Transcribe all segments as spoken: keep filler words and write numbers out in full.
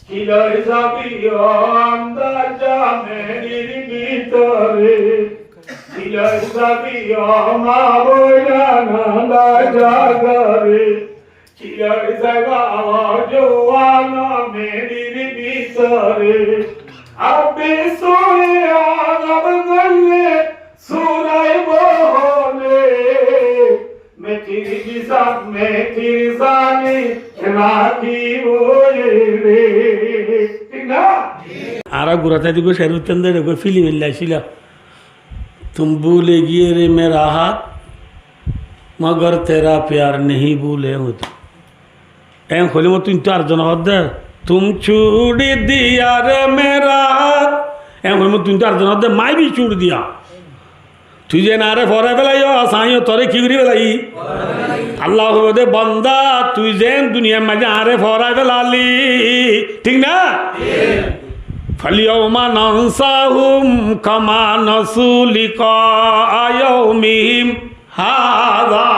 Kiloi zabi o andar zameinor bútore, kiloi zabi o ma boinan andar zagore, kiloi zaiba o juan zameinor bútore. Abbe sore azab goille suraibo hole, metir bisat metir zani rakibo ele. Thík na? Añára gura táite goi cér óitam de, goi filim ella aisíla. تم بھول گئے رے میرا ہاتھ، مگر تیرا پیار نہیں بھولے مجھے۔ Eén hoilé mottor tuñí ar zone hoódde, تم چھوڑ دیا رے میرا ہاتھ۔ Eén hoilé mottor tuñí ar zone hoódde, میں بھی چھوڑ دیا۔ Tui zeén añáre foórai felaiyós, añí yó toré ki gorí felai? Allah hoibóde, bonda, tui zeén duniyair maze añáre foórai felali, thík na? فالیوم ننساہم کما نسو لقاء یومہم ہذا۔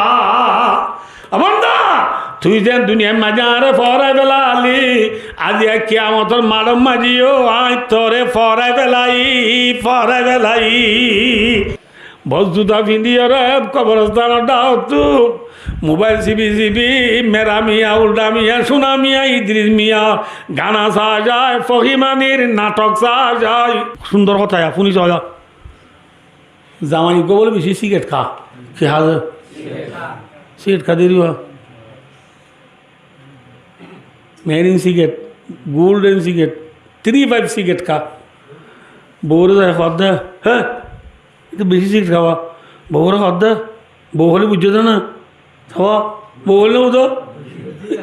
Ó bonda, tui zeén duniyair maze añáre foórai felali, aijja kiyamotor maçor maze yó añí toré foórai felai, foórai felai. Bos zuta findiyóre koborostan or dháwot, mobail sibi sibi, Mera Miya, Ulda Miya, Suna Miya, Idris Miya, gana saá zai, fokimanir nathok saá zai. Sundor hotá ya, fúni saá zai. Zamai uggúa bóle beci sigaret há. Ki há ze? Sigaret há de eri ba. Merin sigaret, golden sigaret, three five sigaret há. Bouwore zai hoódde, hé, e to beci sigaret há. Bouwore hoódde, bou hoilé buijjó de na. Hó, bou hoilé buzó?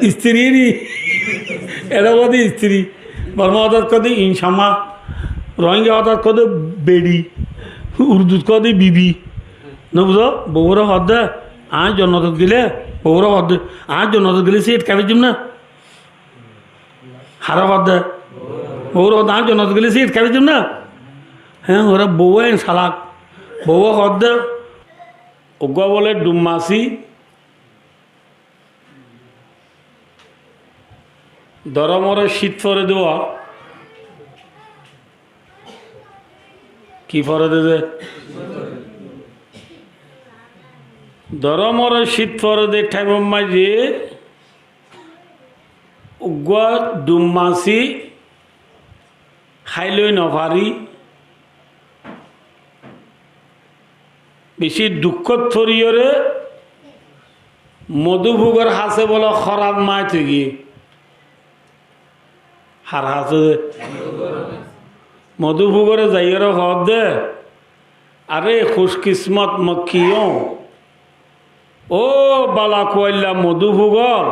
Istiri ni. Eçé hoóde istiri. Borma hotát hoóde insama. Rohingya hotát hoóde beçi. Urdut hoóde bibi. No buzó? Bouwore hoódde, añí jonnotot gelé, bouwore hoódde, añí jonnotot gelé sigaret hái faijjum na? Haré hoódde? Bouwore hoódde, añí jonnotot gelé sigaret hái faijjum na? Hé, ore bou en salak. Bouwe hoódde, uggúa bóle dhum masi, doromore cít fore de. Ki fore de ze? Doromore cít fore de thaimor maze uggúa dhum masi hái loi no fari, beci dukkót foriyóre modúfugor hase bóle hóraf maáit ói giyé. Har hase? Modúfugore zaiyóre hoódde, aré, kúckismot mokkiyó. Ó bala kuailla modúfugor,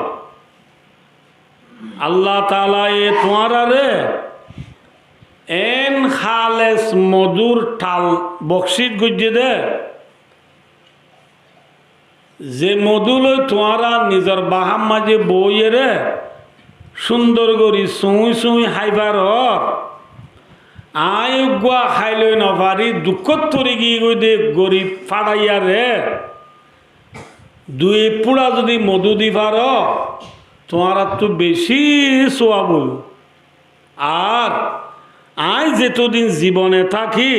Allah taalaye tuáñráre eén háles modúr thal bokcíc goijjé dé, ze modú loi tuáñra nizor bahár maze boóiyeré cúndor gorí suñí suñí hái farór. Aññí uggúa hái loi no farí dukkót fori giyí goi dé gorib fáçaiyaré dui fúça zodi modú di faró, tuáñrattú bicí súab óibo. Ar aññí zetodin zibone táki,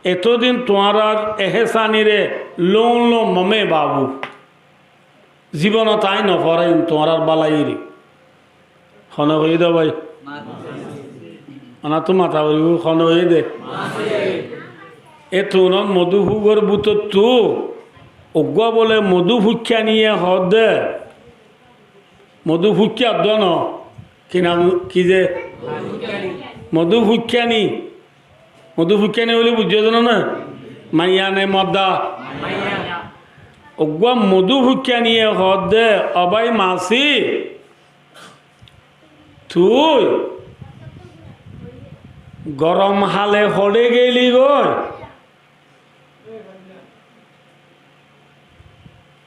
etodin tuáñrar ehésanire loún loún mome babu. Zibonot aññí no foráiyum tuáñrar bálaiyére. Hone hoiyé dé bái? Onattú mata foribó, hone hoiyé dé? Étunot modúfugor bútottu uggúa bóle modúfuikkániye hoódde, modúfuikká dóno, ki nam, ki ze? Modúfuikkáni. Modúfuikkáni bóli buijjó dóno na? Maiya ne modda? Uggúa modúfuikkániye hoódde, o bái masi, tui gorom hale hoçé geligói?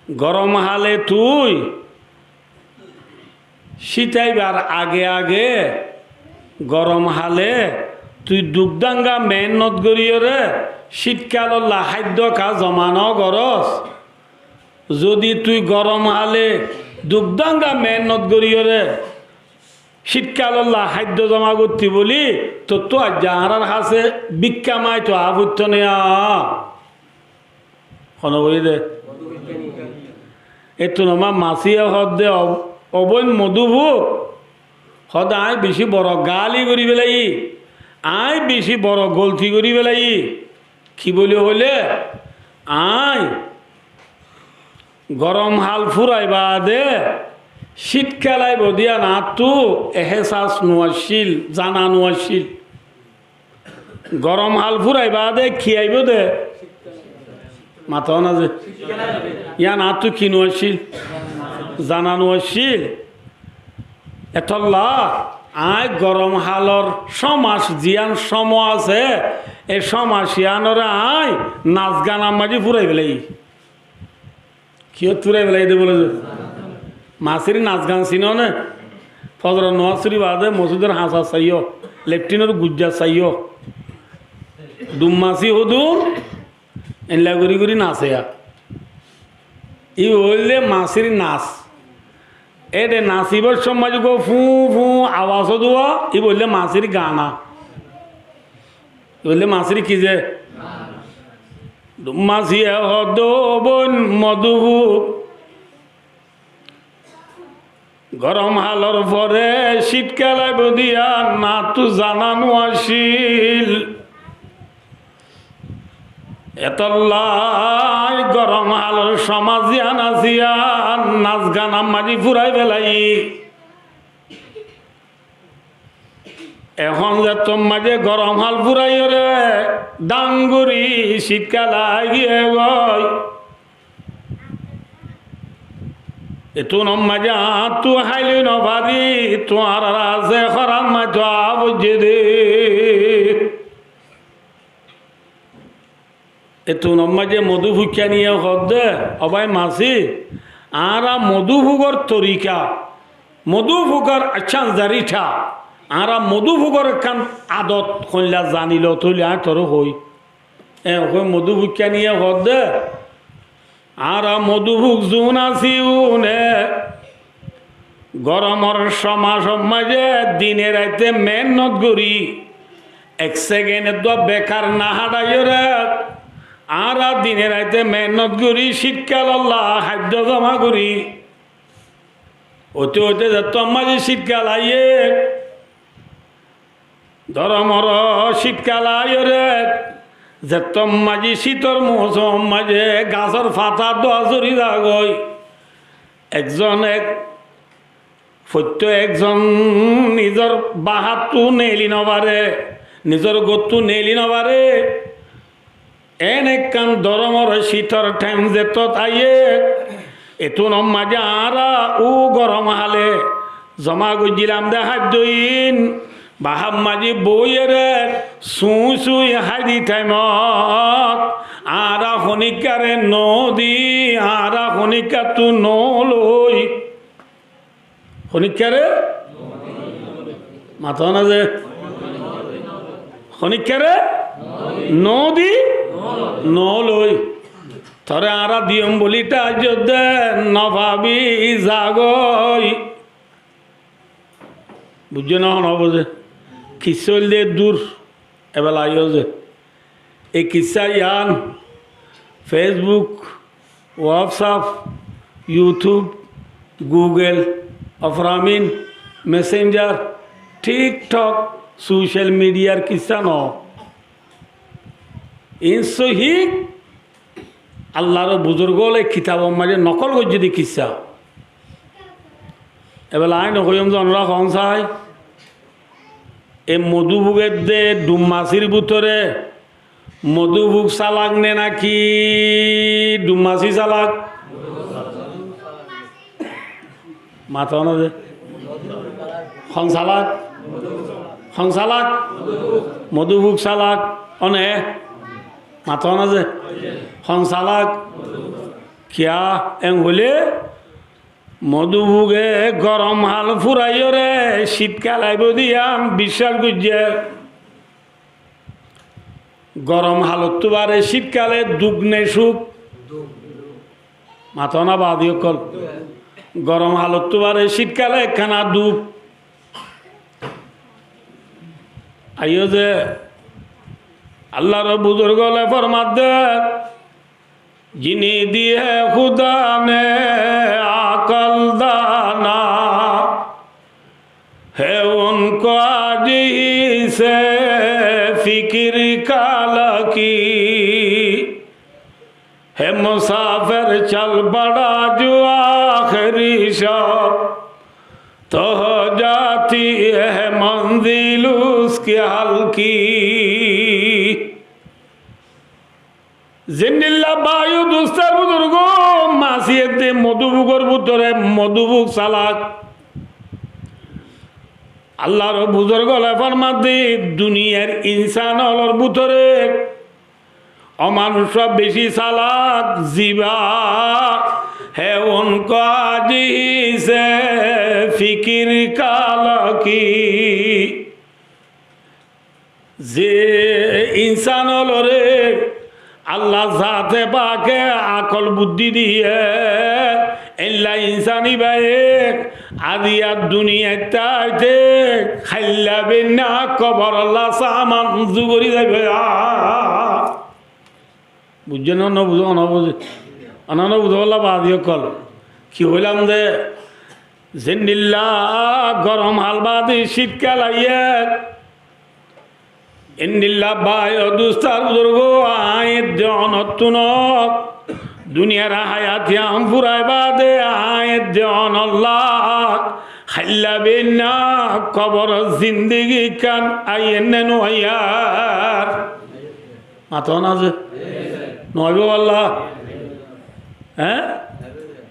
Gorom hale tui cít aibar age age, gorom hale tui dukdánga meénnot goríyoré cítkalolla háiddo ká zoma nogorós. Zodi tui gorom hale dukdánga meénnot goríyoré Cítkalolla háiddo zoma gottí bóli, tottú aijja añárár hásé bíkka maito aá foittó né aá. Hone hoiyé dé? Ettún omma masíye hoódde, o, o bóin modúfuk, hoódde aññí bicí boro gaáli gorí félaiyí, aññí bicí boro golti gorí félaiyí. Ki bóli hoilé, aññí gorom hal fúrai baade cítkal aibó dé yían añáttu ehésas nuaccíl, zana nuaccíl. Gorom hal fúrai baade ki aibó dé? Mató na ze. Yían añáttu ki nuaccíl? Zana nuaccíl. Etolla aññí gorom halor cómac ziyán cómo asé, e cómac yíanoré aññí nas ganar maze fúrai félaiyí. Kiyót fúrai félaiyí dé bóle ze? Masír nas gan sinó né? Fozoror nomás fori baade mosídor hañsat saiyó, lefthínor gujjat saiyó. Dum masí hodún, eilla gorí gorí nasé yá. Íba óilde masír nas. Éçe nasibór cómot uggúa fúú fúú awaz ódde, íba óilde masír gana. Íba óilde masír ki ze? Dum masíye hoódde, ó bóin modúfuk, gorom halor fore cítkal aibó dé yían añáttu zana nuaccíl. Etolla gorom halor cómac ziyán asé yían nas ganar maze fúrai félaiyí. Ehón zettót maze gorom hal fúraiyóre dháñgori cítkal aigiyé goi. Ettún omma ze añáttu háiloi nofarí, tuáñrar asé hórát maito aá foijjé dé. Ettún omma ze modúfuk yíane hoódde, ó bái masí, añára modúfukor torika, modúfukor accán zarita, añára modúfukor ekkán adot hoilla zani lo tóile aññí toré hoói. E hoói modúfuk yíane hoódde, añára modúfuk zuún así uúne goromor cómacor maze dine raite meénnot gorí, ek sekend eddúa bekar no háçaiyóre, añára dine raite meénnot gorí cítkalolla háiddo zoma gorí. Óite óite zettót maze cítkal aiyé, goromor cítkal aiyóre, zettót maze cítor mousumot maze gasór fata dúa zori zagói. Ekzon ek, foittó ekzon nizor baháttú neeli nofaré, nizor góttu neeli nofaré. Eén ekkán doromor cítor thaim zettót aiyé, ettún omma ze añára uú gorom hale zoma goijjílam dé háiddo iín, bahár maze boóiyore suñí suñí hái di thaimot añára honíkkáre noódi, añára honíkkáttu noóloi. Honíkkáre? Mató na ze. Honíkkáre? Noódi? Noóloi. Toré añára diyum bóli thaáijjot de, nofabí zagói. Buijjó né, hon óibo ze? Kissá óilde dur, ebela aiyó ze. E kissá yián Facebook, WhatsApp, YouTube, Google, Opera Mini, Messenger, TikTok, social mediar kissá noó. Iín sóhi Allar buzurg ókkole kitabor maze nokól goijjé de kissá. Ebela aññí no hoiyum ze onora hoón sai, e modúfuk edde dum masír bútore modúfuk salak né náki dum masí salak? Mató na ze. Hon salak? Hon salak? Modúfuk salak. One? Mató na ze. Hon salak? Kiyá? Eén hoilé modúfuke gorom hal furaiyóre cítkal aibó de yián biccác goijjé. Gorom halottú bare cítkale duk né cúk? Mató na baádi ókkol? Gorom halottú bare cítkale ekkána duk. Aiyó ze Allar buzurg ókkole formadde, جنہیں دیے خدا نے عقل دانا، ہے ان کو آج ہی سے فکر کالا کی۔ ہے مسافر چل پڑا جو آخری شب، تو ہو جاتی ہے منزل اس کی ہلکی۔ Zendilla bái o dustó buzurgó, masiyé de modúfukor bútore modúfuk salak. Allar buzurg ókkole formadde, duniyar insán ókkolor bútore omanúic beci salak ziba, ہے ان کو آج ہی سے فکر کالا کی۔ Ze insán ókkolore Allah zate pake akol buddí diye, eilla insán ibáye aijja duniyait táite háilla beinna kobor olla saman zugori zaibo. Buijjó né? No buzó, no buzó. Onára no buzó, Allah bazi ókkol. Ki hoilam de, zendilla gorom hal bade cítkal aiyé, endilla bái o dustó buzurgó, añí edde onottún, duniyar hayat yián furai bade añí edde onolla háilla beinna kobor zindigi kán aiyér né no aiyér? Mató na ze? No aibó balla? Hé?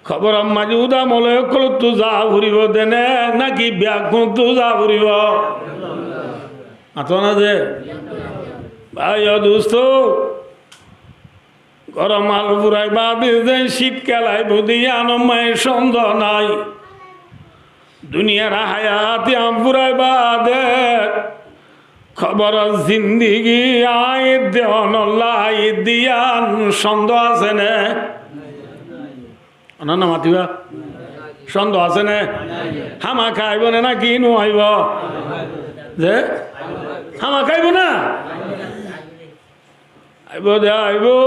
Kobor or maze uda moloi ókkolottu za foribo de né, náki beggúnottu za foribo? Mató na ze? Bái o dustó, gorom hal furai bade ze cítkal aibó de yián or maze sondoh nai. Duniyar hayat yián furai bade kobor or zindigi añí edde onolla aiyér de yián sondoh asé né? Onára no matibá? Sondoh asé né? Hámaka aibo né náki no aibo? Ze? Hámaka aibo na? Aibo de aibo.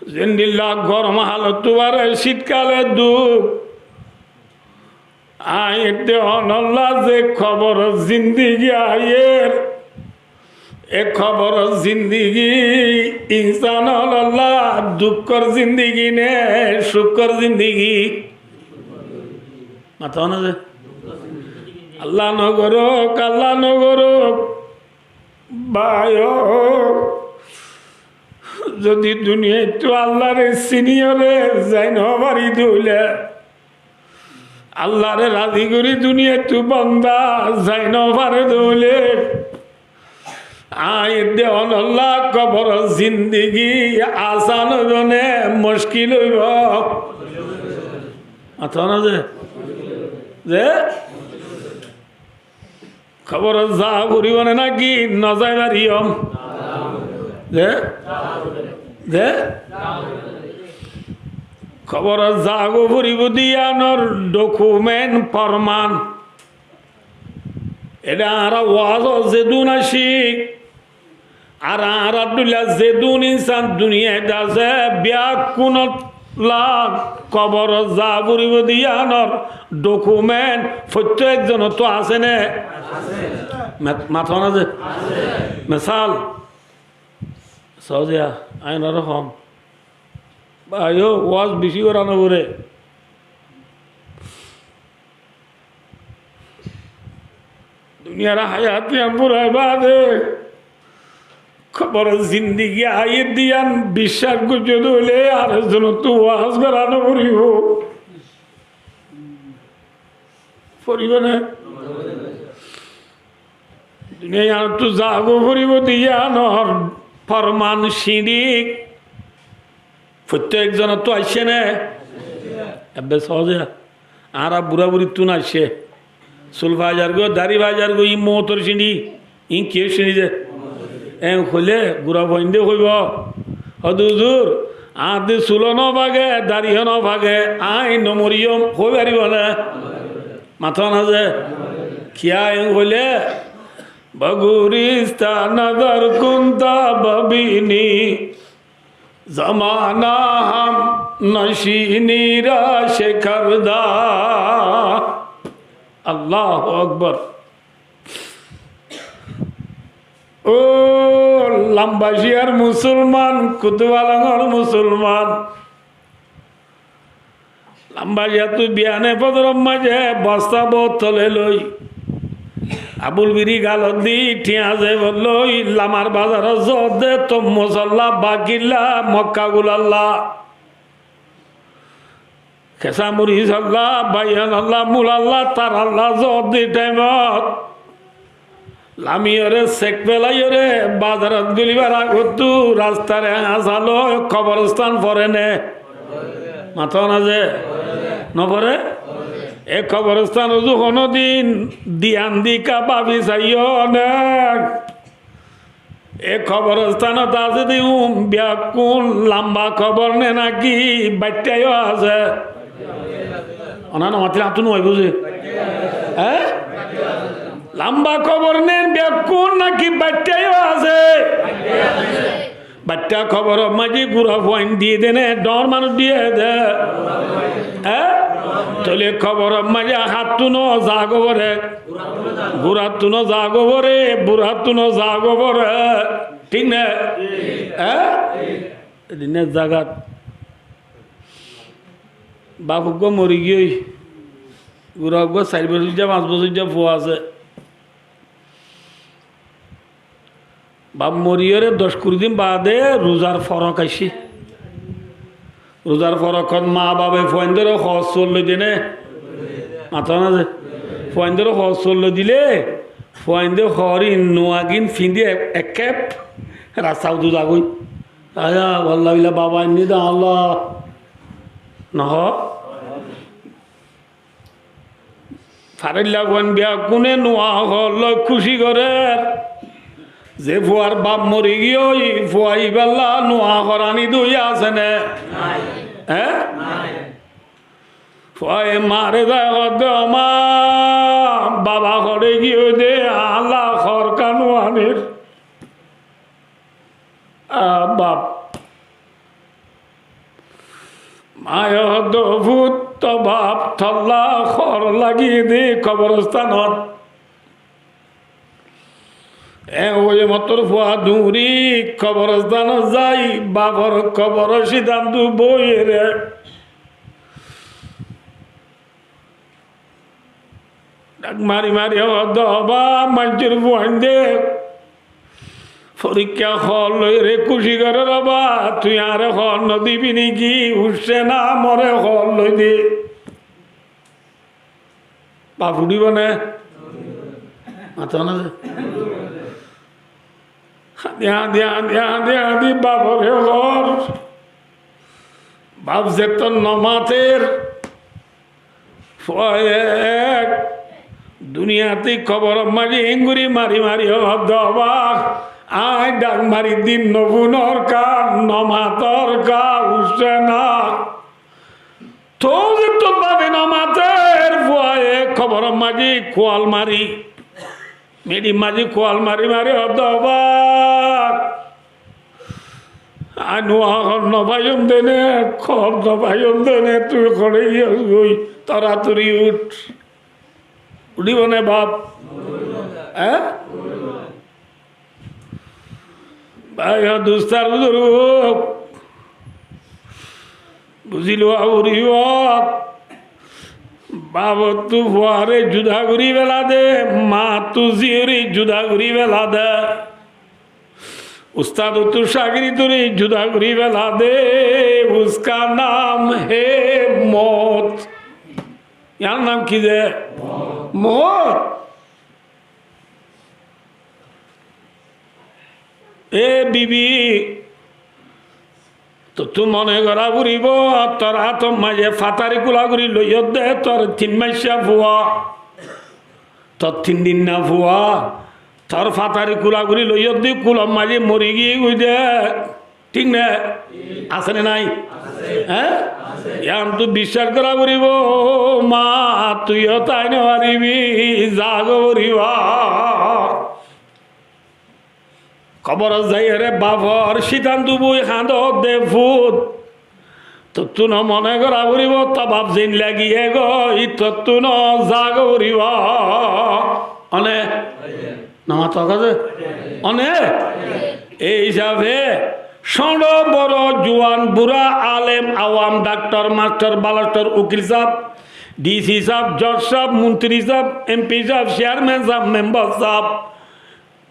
Zendilla gorom halottu bare cítkale duk, añí edde onolla ze kobor zindigi aiyér, e kobor zindigi insán ókkolor lá dukkór zindigi né cúkor zindigi? Mató na ze? Allah no gorók, Allah no gorók. Bái o, zodi duniyaittú Allaré siniyóre zai no fari de óile, Allaré razi gorí duniyaittú banda zai no fare de óile, añí edde onolla kobor zindigi asán óibo né muckil óibo? Mató na ze? Ze? Kobor ot za foribo né náki no zai fariyum? Ze? Ze? Kobor ot za foribo de yián or dokument, forman. Ede añára waz ot zedún aiccí, ar añára dhoilla zedún insán duniyait asé, beggúnolla kobor ot za foribo de yián or dokument fottí ekzonottu asé né? Mat-, mató na ze? Mesal, sóza, añí añára hoóm. Bái o, waz beci gorá no foré. Duniyar hayat yián furai bade kobor zindigi aiyér de yián biccác goijjó de óile ar ekzonottu waz gorá no foribo. Foribo né? Duniyai yíanottú zagói foribó de yíanor forman siñçí fottí ekzonottu aiccé né? Ebbe soóze. Añára burá-burittú no aiccé. Sul fazar goi, dari fazar goi, iín moutor siñçí. Iín kiyór siñçí de? Eén hoilé gura fuainde hoibó, hoóde, "Huzur, añár de suló no fage, dariyó no fage, aññí no moriyum," hoi faribó né? Mató na ze? Kiyá en hoilé, be gurista nazar kunta bebini, zamana ham nashini ra shekarda. Allahu Akbar. Ó Lambaciyar musolman, Kutufalongor musolman. Lambaciyattu biyane fozoror maze bosta botole loi, abul biri galot di, tiyañ zebor loi, lamar bazarot zodde, tommo solla, bakilla, mokka gulalla. Kesa muri solla, baiyan olla, mul olla, tar olla, zodde taimot lamiyore sek felaiyore bazarot gulibar agottu rastare hañsalo koborostan fore ne? Mato na ze? No fore? E koborostan uzu honodin diyan dika babi saiyo ne. E koborostan ot asé de um bekkun lamba kobor ne naki baittiyo asé? Ona no matile atu no buze. Hé? Lamba kobor nen bekkun naki baittiyo asé? Baitta koboror maze gura fuain diye de ne, dor manus diye de? Hé? Tóile koboror maze hattuno zaga fore, gurattuno zaga fore, burahattuno zaga fore. Thík ne? Hé? Edinne zagat baf uggwá mori giyói, gura uggwá sair bosóijja, fañs bosóijja fua asé. Baf moriyóre doc kuri din baade ruzar forok aiccé. Ruzar forokkot maa bafe fuaindóre hoos suol loi de ne? Mato na ze? Fuaindóre hoos suol loi dile, fuainde hoor in nuagin findi ek, ek kep rasta udu zagói. Aya, walla bila baba inni da Allah. No ho? Farilla fuain bekkune nua hoor loi kúci gorer. Ze fuar baf mori giyói, fua ibálla nua hoor ani dui asé ne? Nai. Hé? Nai. Fuaye mare zai hoódde, "Ó ma, baba hoçé giyói de, añálla hoor kán no anir." A baf. Maye hoódde, "Ó fut, to baf tolla hoor lagiyé de koborstanot." E óiye mottor fua duñri koborstanot zai bafor kobor cídandu boiyére dhak mari mari hoódde, "Ó baf, maincór fuainde forikká hoor loiyére kúci gorer, ó baf, tui añáre hoor no dibi niki? Ucce na, more hoor loi de." Baf uçíbo né? Mato na ze? Hañdi, hañdi, hañdi, hañdi, hañdi, bafore hoor. Baf zettót no mater, fuaye ek duniyati koboror maze enguri mari mari hoódde, "Ó baf, añí dhak mari din no funor ká, no mator ká, ucce na." Tóu zettót bafe no mater, fuaye koboror maze kual mari, meçir maze kual mari mari hoódde, "Ó baf, añí nua hoor no faiyum de ne, hoor no faiyum de ne, tui hoçé giyós goi, toratori uth." Uçíbo né baf? Hé? Bái, dustó ar buzurgó, buzí lowa foribó. Bafottú fuaré juda gorí fela de, maáttú zíyore juda gorí fela de, ustadottú cágirdoré juda gorí fela de, uska naam hai moot. Yar nam ki de? Moot. E bibi, tottú mone gorá foribó, tor átor maze fatari kula gorí loiyó de tor tin maicca fua, tor tin dinna fua, tor fatari kula gorí loiyó de kulor maze mori giyé goi de. Thík né? Asé né nái? Hé? Yíanottu biccác gorá foribó, ma, tui yó tái no faribi, zagói foribó. Kóborot zaiyóre bafor cítan dubói hañdodde, fut, tottún mone gorá foribó, to baf zendilla giyé goi, tottún zagói foribó. One? No mato hoó ze? One? Ei hísafe cóñço boro, juan bura, alem awam, daktor mastor, balastor, ukil sáb, D C sáb, joj sáb, montiri sáb, M P sáb, cearmen sáb, membar sáb,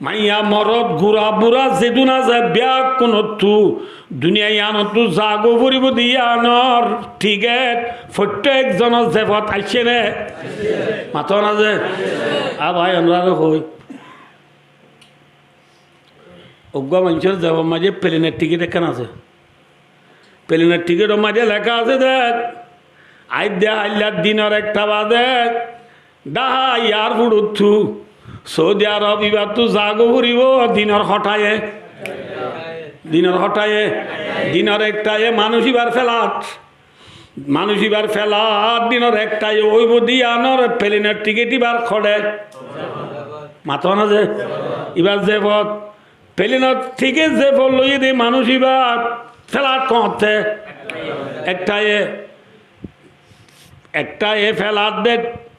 maiya morot, gura bura, zedún asé, beggúnottú, duniyai yíanottú zagói foribó de yíanor thíket fottí ekzonor zefot aiccé né? Mato na ze? A bái, onóráre hoói. Uggúa maincór zefot maze pelenor thíket ekkán asé. Pelenor thíketor maze leká asé de, aijja hailla dinor ekta baze Dháha eyarfótottú Soudi Arob ibáttu zagói foribó dinor hotáye. Dinor hotáye. Dinor ektáye manúic ibár felat. Manúic ibár felat dinor ektáye óibo de yíanor pelenor thíket ibár hoçé. Mato na ze? Ibár zefot. Pelenor thíket zefot loiyé de manúic ibár felat hoñtté? Ektáye. Ektáye felat de,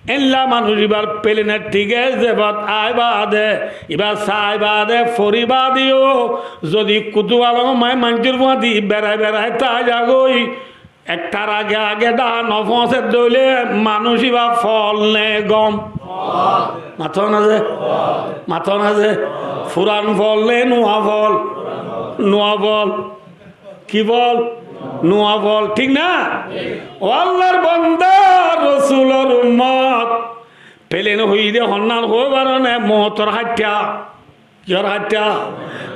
éilla manúic ibár pelenor thíket zefot aibá de, ibár saibá de, foribá de yó, zodi Kutufalong maze maincór fúañti berai berai táizagói, ektar age age dháha no foóñse de óile manúic ibá fol né gom? Mato na ze? Mato na ze? Furan fol né nua fol? Nua fol. Ki fol? Nua fol, thík na? Ó Allar banda, Rosulor ummot, pelen hoiyé de honnán hoói faro né? Moutor háitta. Kiyór háitta?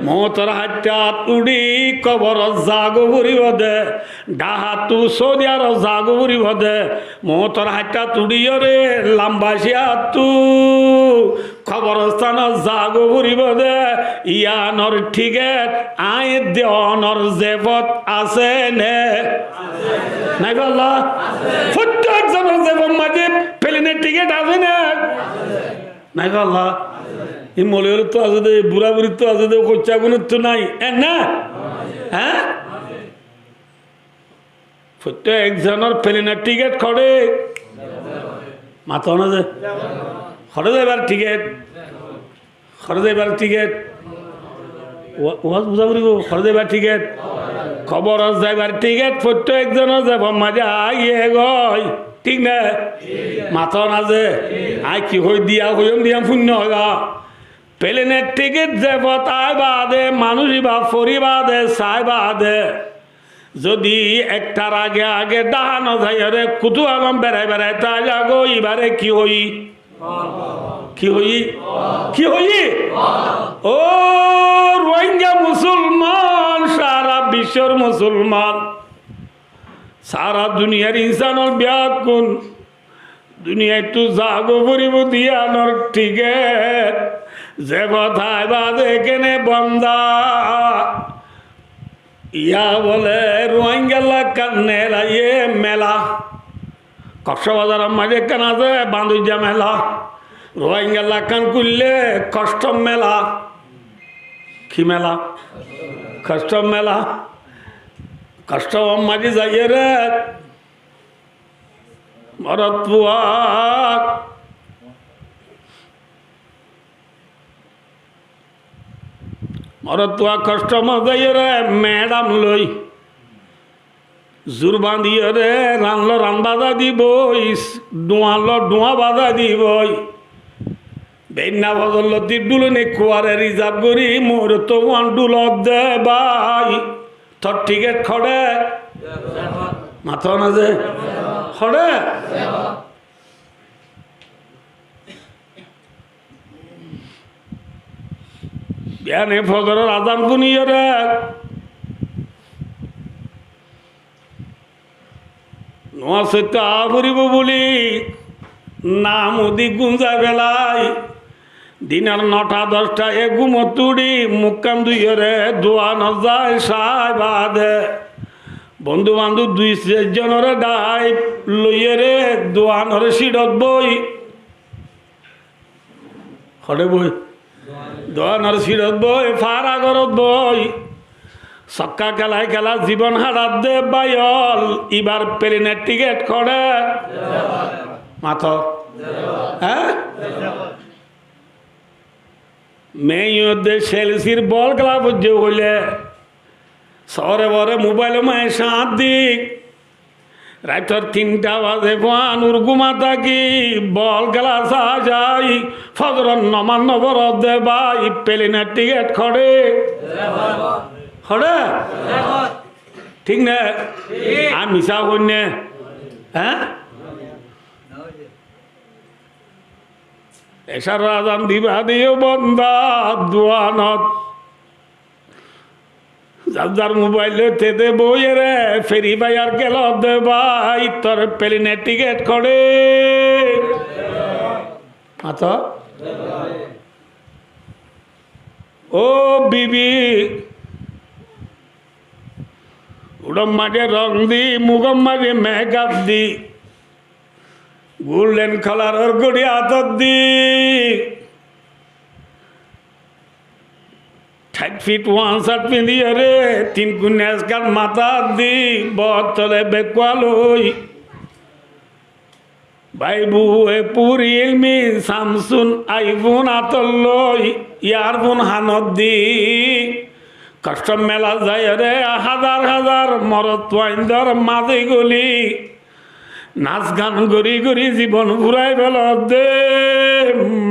Moutor háittat uçí kóborot zagói foribó de. Dháhattú Soudi Arob zagói foribó de. Moutor háittat uçíyoré lamba cíyattú kóborostánot zagói foribó de, yíanor thíket aññí de onor zefot asé né? Nái balla? Fottí ekzonor zefot maze pelenor thíket asé né? Nái balla? Í moloi ólottú asé de, burá burittú asé de, koiccá gunottú nái, e né? Hé? Fottí ekzonor pelenor thíket hoçé? Mato na ze? Hoçé zaibar thíket? Hoçé zaibar thíket? Wa-, waz buzá foribó, hoçé zaibar thíket? Kóborot zaibar thíket fottí ekzonor zefot maze aiyé goi. Thík né? Mato na ze? Aññí ki hoói diya hoiyóm diya fúinno hoiba. Pelenor thíket zefot aibá de, manúic ibá foribá de, saibá de. Zodi ektar age age dháha no zaiyóre Kutufalong berai berai táizagói, ibáre ki hoiyí? Ki hoiyí? Ki hoiyí? Ó Ruáingga musolman, sára biccór musolman, sára duniyar insán ókkol beggún duniyaittú zagói foribó de yíanor thíket zefot aibá de kene banda? Yá bole Ruáinggalla ekkán mela, yé mela. Kocbazaror maze ekkán asé, Bandóijja mela. Ruáinggalla ekkán kúille Kocbor mela. Ki mela? Kocbor mela. Kocbor maze zaiyóre morotfua, morotfua Kocbor maze zaiyóre medam loi, zur bañdiyóre ran loi ran bazai diboi, dhuañ loi dhuañ bazai diboi. Beinna fozor lóti dhul óine kuare rizab gorí, morotfua fuan dhulot de bái. Tor thíket hoçé? Mato na ze? Hoçé? Biyane fozoror azan fúniyóre nomaz foittó aá foribó buli nam udi gúm zai félai. Dinor notha dochthá e gúmottú uçí mukkán dúiyore duanot zai sai baade Bondú bandób dui sair zonore dhái loiyóre duanor síçot boi. Hoçé boi? Duanor síçot boi, fara górot boi. Sokká kelai kelai zibon háçadde báiol, ibar pelenor tiket hoçé? Mato. Há? Meiyódde Selsir bol kela foijjé hoilé, sóore bóre mobáilor maze cáñt di, raitor tinta baze fuain ur gúma táki, bol kela sai sai, fozoror nomaz no foredde bái, pelenor tiket hoçé? Hoçé? Thík né? Añí misá hoóir né? Há? Ecar azan diba de yó bonda duanot. Zar zar mobáil loite de boiyóre Free Fire kelodde bái, tor pelenor tiket hoçé? Mato. Ó bibi, uçór maze rong di, mukór maze makeup di, golden kalaror góri átot di, thait fit wansat findiyóre, tin kuinna eskat matát di, bótole bekkúa loi, bái bou e puri ilmi Samsung iPhone átot loi, earphone hanot di, kostor melat zaiyóre házar házar morot fuaindor maze goli, nas gan gorí gorí zibon furai felodde.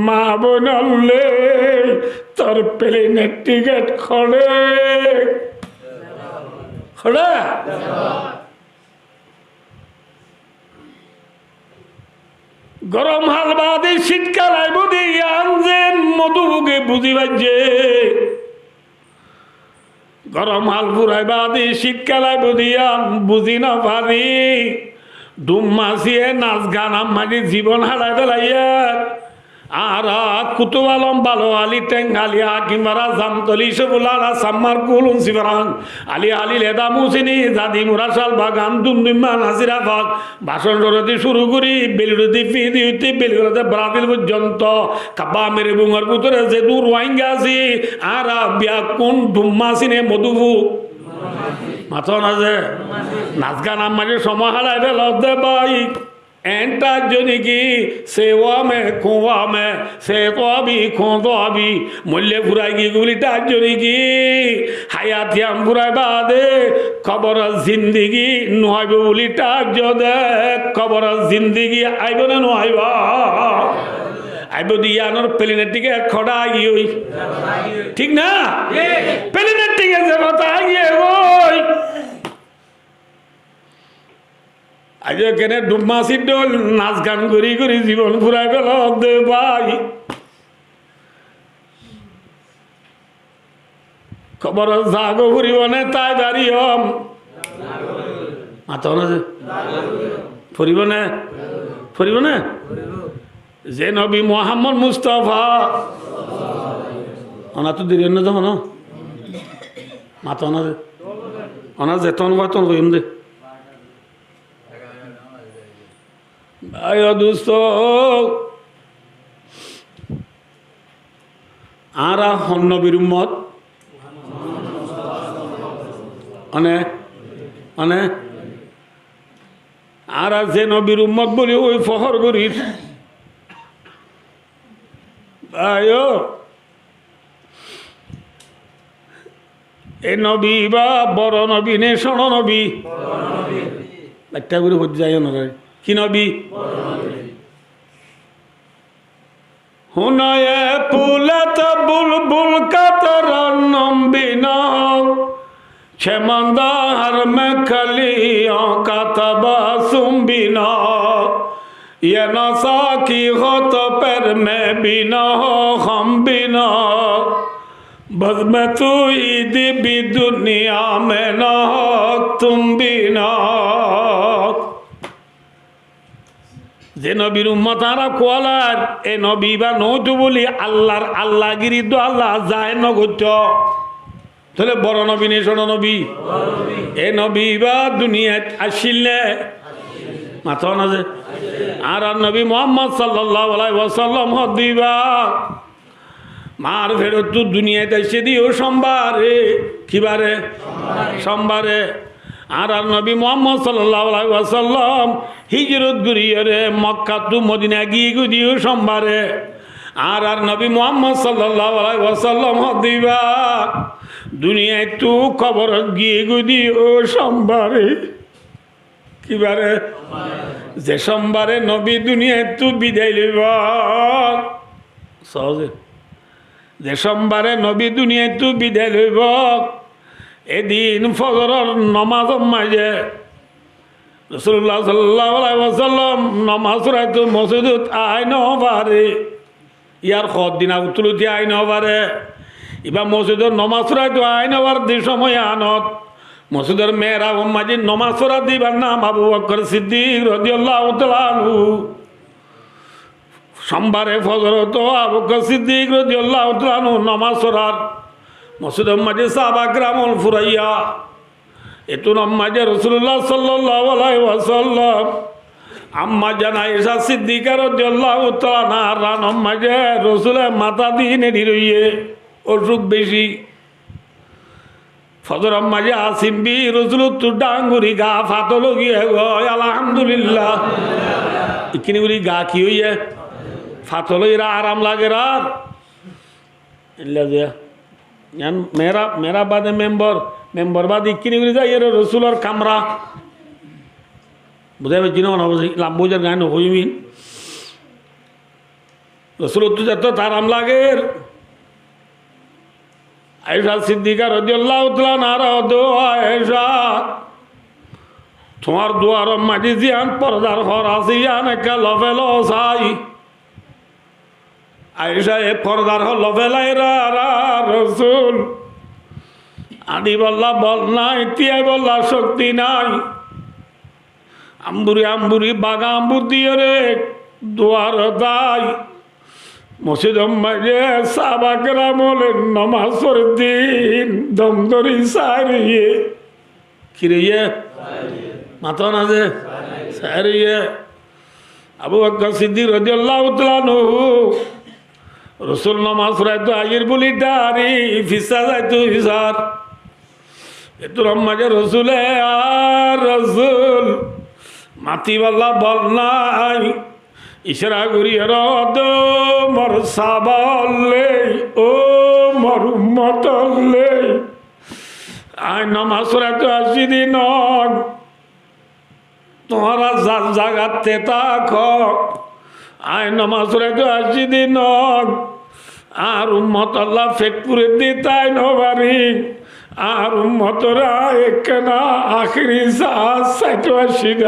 Maa boin ókkol, tor pelenor tiket hoçé? Hoçé? Gorom hal baade cítkal aibó de yián zen modúfuke buzí faijjé. Gorom hal furai baade cítkal aibó de yián buzí no fari. Dhummásiye nas ganor maze zibon háçai felaiyé. Añára Kutub Alom, Balo Ali, Theng Ali, Hakim Fara, Zamtoli, Ceful Ara, Sammar, Kulun, Sifarang, Ali Ali, Leda, Musini, Zadi, Mura, Cál Bagan, Dunduimma, Nasir Afak, Bacon Cór ótti cúru gorí Belirudi, Fidi ótti Belirudi, Brazil foijjonto, Kabba Amir Bungor bútore zedún Ruáingga así, añára beggún Dhummási né Modúfuk? Mato na ze? Nas ganor maze cómoi háçai felodde bái. Eén tháijjo niki, se wame, ku wame, se tobi, ku tobi, moille furai giyói buli tháijjo niki? Hayat yián furai baade koboror zindigi no aibó buli tháijjo de, koboror zindigi aibó né no aibó? Aibó de yiánor pelenor tiket hoçé giyói? Thík na? Pelenor tiket ze hotá giyói. Aijjó kene Dhummási dóil nas gan gorí gorí zibon furai felodde bái. Koborot zagói foribo né tái bariyum? Mato na ze? Foribo né? Foribo né? Ze nobi Muhammod Mustafa, onattú deri óiye né de hono? Mato na ze? Onar ze ton wa ton hoiyum de. Bái o dustó, añára hon nobir ummot? One? One? Añára ze nobir ummot buli ói fohór gorir. Bái o, e nobi íba boro nobi né cóñço nobi? Boro nobi. Baiththá gorí hoit zai onoré. Ki nobi? Boro nobi. Húnoye pulot bulbul katar nombino, cemanda har mekaliyon kataba sumbino. Ye nasa ki hoto per me bino ho hom bino. Bas me tu idi bi duniya me no ho tum bino. Ze nobir ummot añára kualar, e nobi íba noóito buli Allar Allagiri dó Alla zahér nogoittó. Tóile boro nobi né cóno nobi? E nobi ibá duniyait accíl né? Mató na ze. Añárar nobi Muhammod sallallahu alaihi wasallam hoddé ibá. Mar feçottú duniyait aiccé de yó cómbare. Ki bare? Cómbare. Añárar nobi Muhammod sallallahu alaihi wasallam hijrot goríyore Mokkattú Modina giyé goi de yó cómbare. Añárar nobi Muhammod sallallahu alaihi wasallam hoddé ibá duniyaittú koborot giyé goi de yó cómbare. Ki bare? Ze cómbare nobi duniyaittú bidai loibo. Sóze. Ze cómbare nobi duniyaittú bidai loibo, e din fozoror nomazor maze Rosulullah sallallahu alaihi wasallam nomaz foraitó mosjidot ai no fare. Yar hoddin agottú loti ai no fare. Ibá mosjidot nomaz foraitó ai no fare de cómoi anot mosjidor mehrabor maze nomaz foraitó ibár nam Abu Bakr Siddik rodiyallahu taala anhu. Cómbare fozorot Abu Bakr Siddik rodiyallahu taala anhu nomaz forar. Mosjidor maze sáhaba keramol furaiya. Ettún maze Rosulullah sallallahu alaihi wasallam, Amma Zan Aisha Siddika rodiyallahu taala anhar ranor maze Rosule matá di neri roiye, ocúk beci. Fozoror maze Asim bi Rosulottú dhang gorí gaa fatol ói giyé goi, alhamdulillah. Ikkin gorí gaa ki óiye? Fatol óiye, aram lager ar. Illa ze. Yián mehrab, mehrab bade membor, membor bade ikkini gori zaiyóre Rosulor kamra. Buzá faijjó né, no buzá, lamba ói zar, gai no hoiyum. Rosulottú zettót aram lager. Aisha Siddika rodiyallahu taala anhare hoó de, "Ó Aisha, tuáñr duaror maze ziyán fordar hór asé, yián ekká lofelo sai." Aisha e fordar hór lofelaiyóre, "Rosul, añdibólla bol nái, tíyaibolla cókti nái." Amburi amburi baga ambur diyóre duarot zai. Mosjidor maze sáhaba keramole nomaz forer din dom dóri sai roiye. Ki roiye? Mató na ze. Sai roiye. Abu Bakr Siddik rodiyallahu taala anhu Rosul nomaz foraitó aiyér buli dhari fissá zaitó isar. Ettún maze Rosule, "Ó Rosul, matibólla bol nái." Icára gorí hoó de, "Ó mor sáhaba ókkol, ó mor ummot ókkol, añí nomaz foraitó aiccí de no, tuáñra zar zagat táko. Añí nomaz foraitó aiccí de no, añár ummotolla fet furé de tái no fari. Añár ummotoré ekkena ahéri saás saitó aiccí de."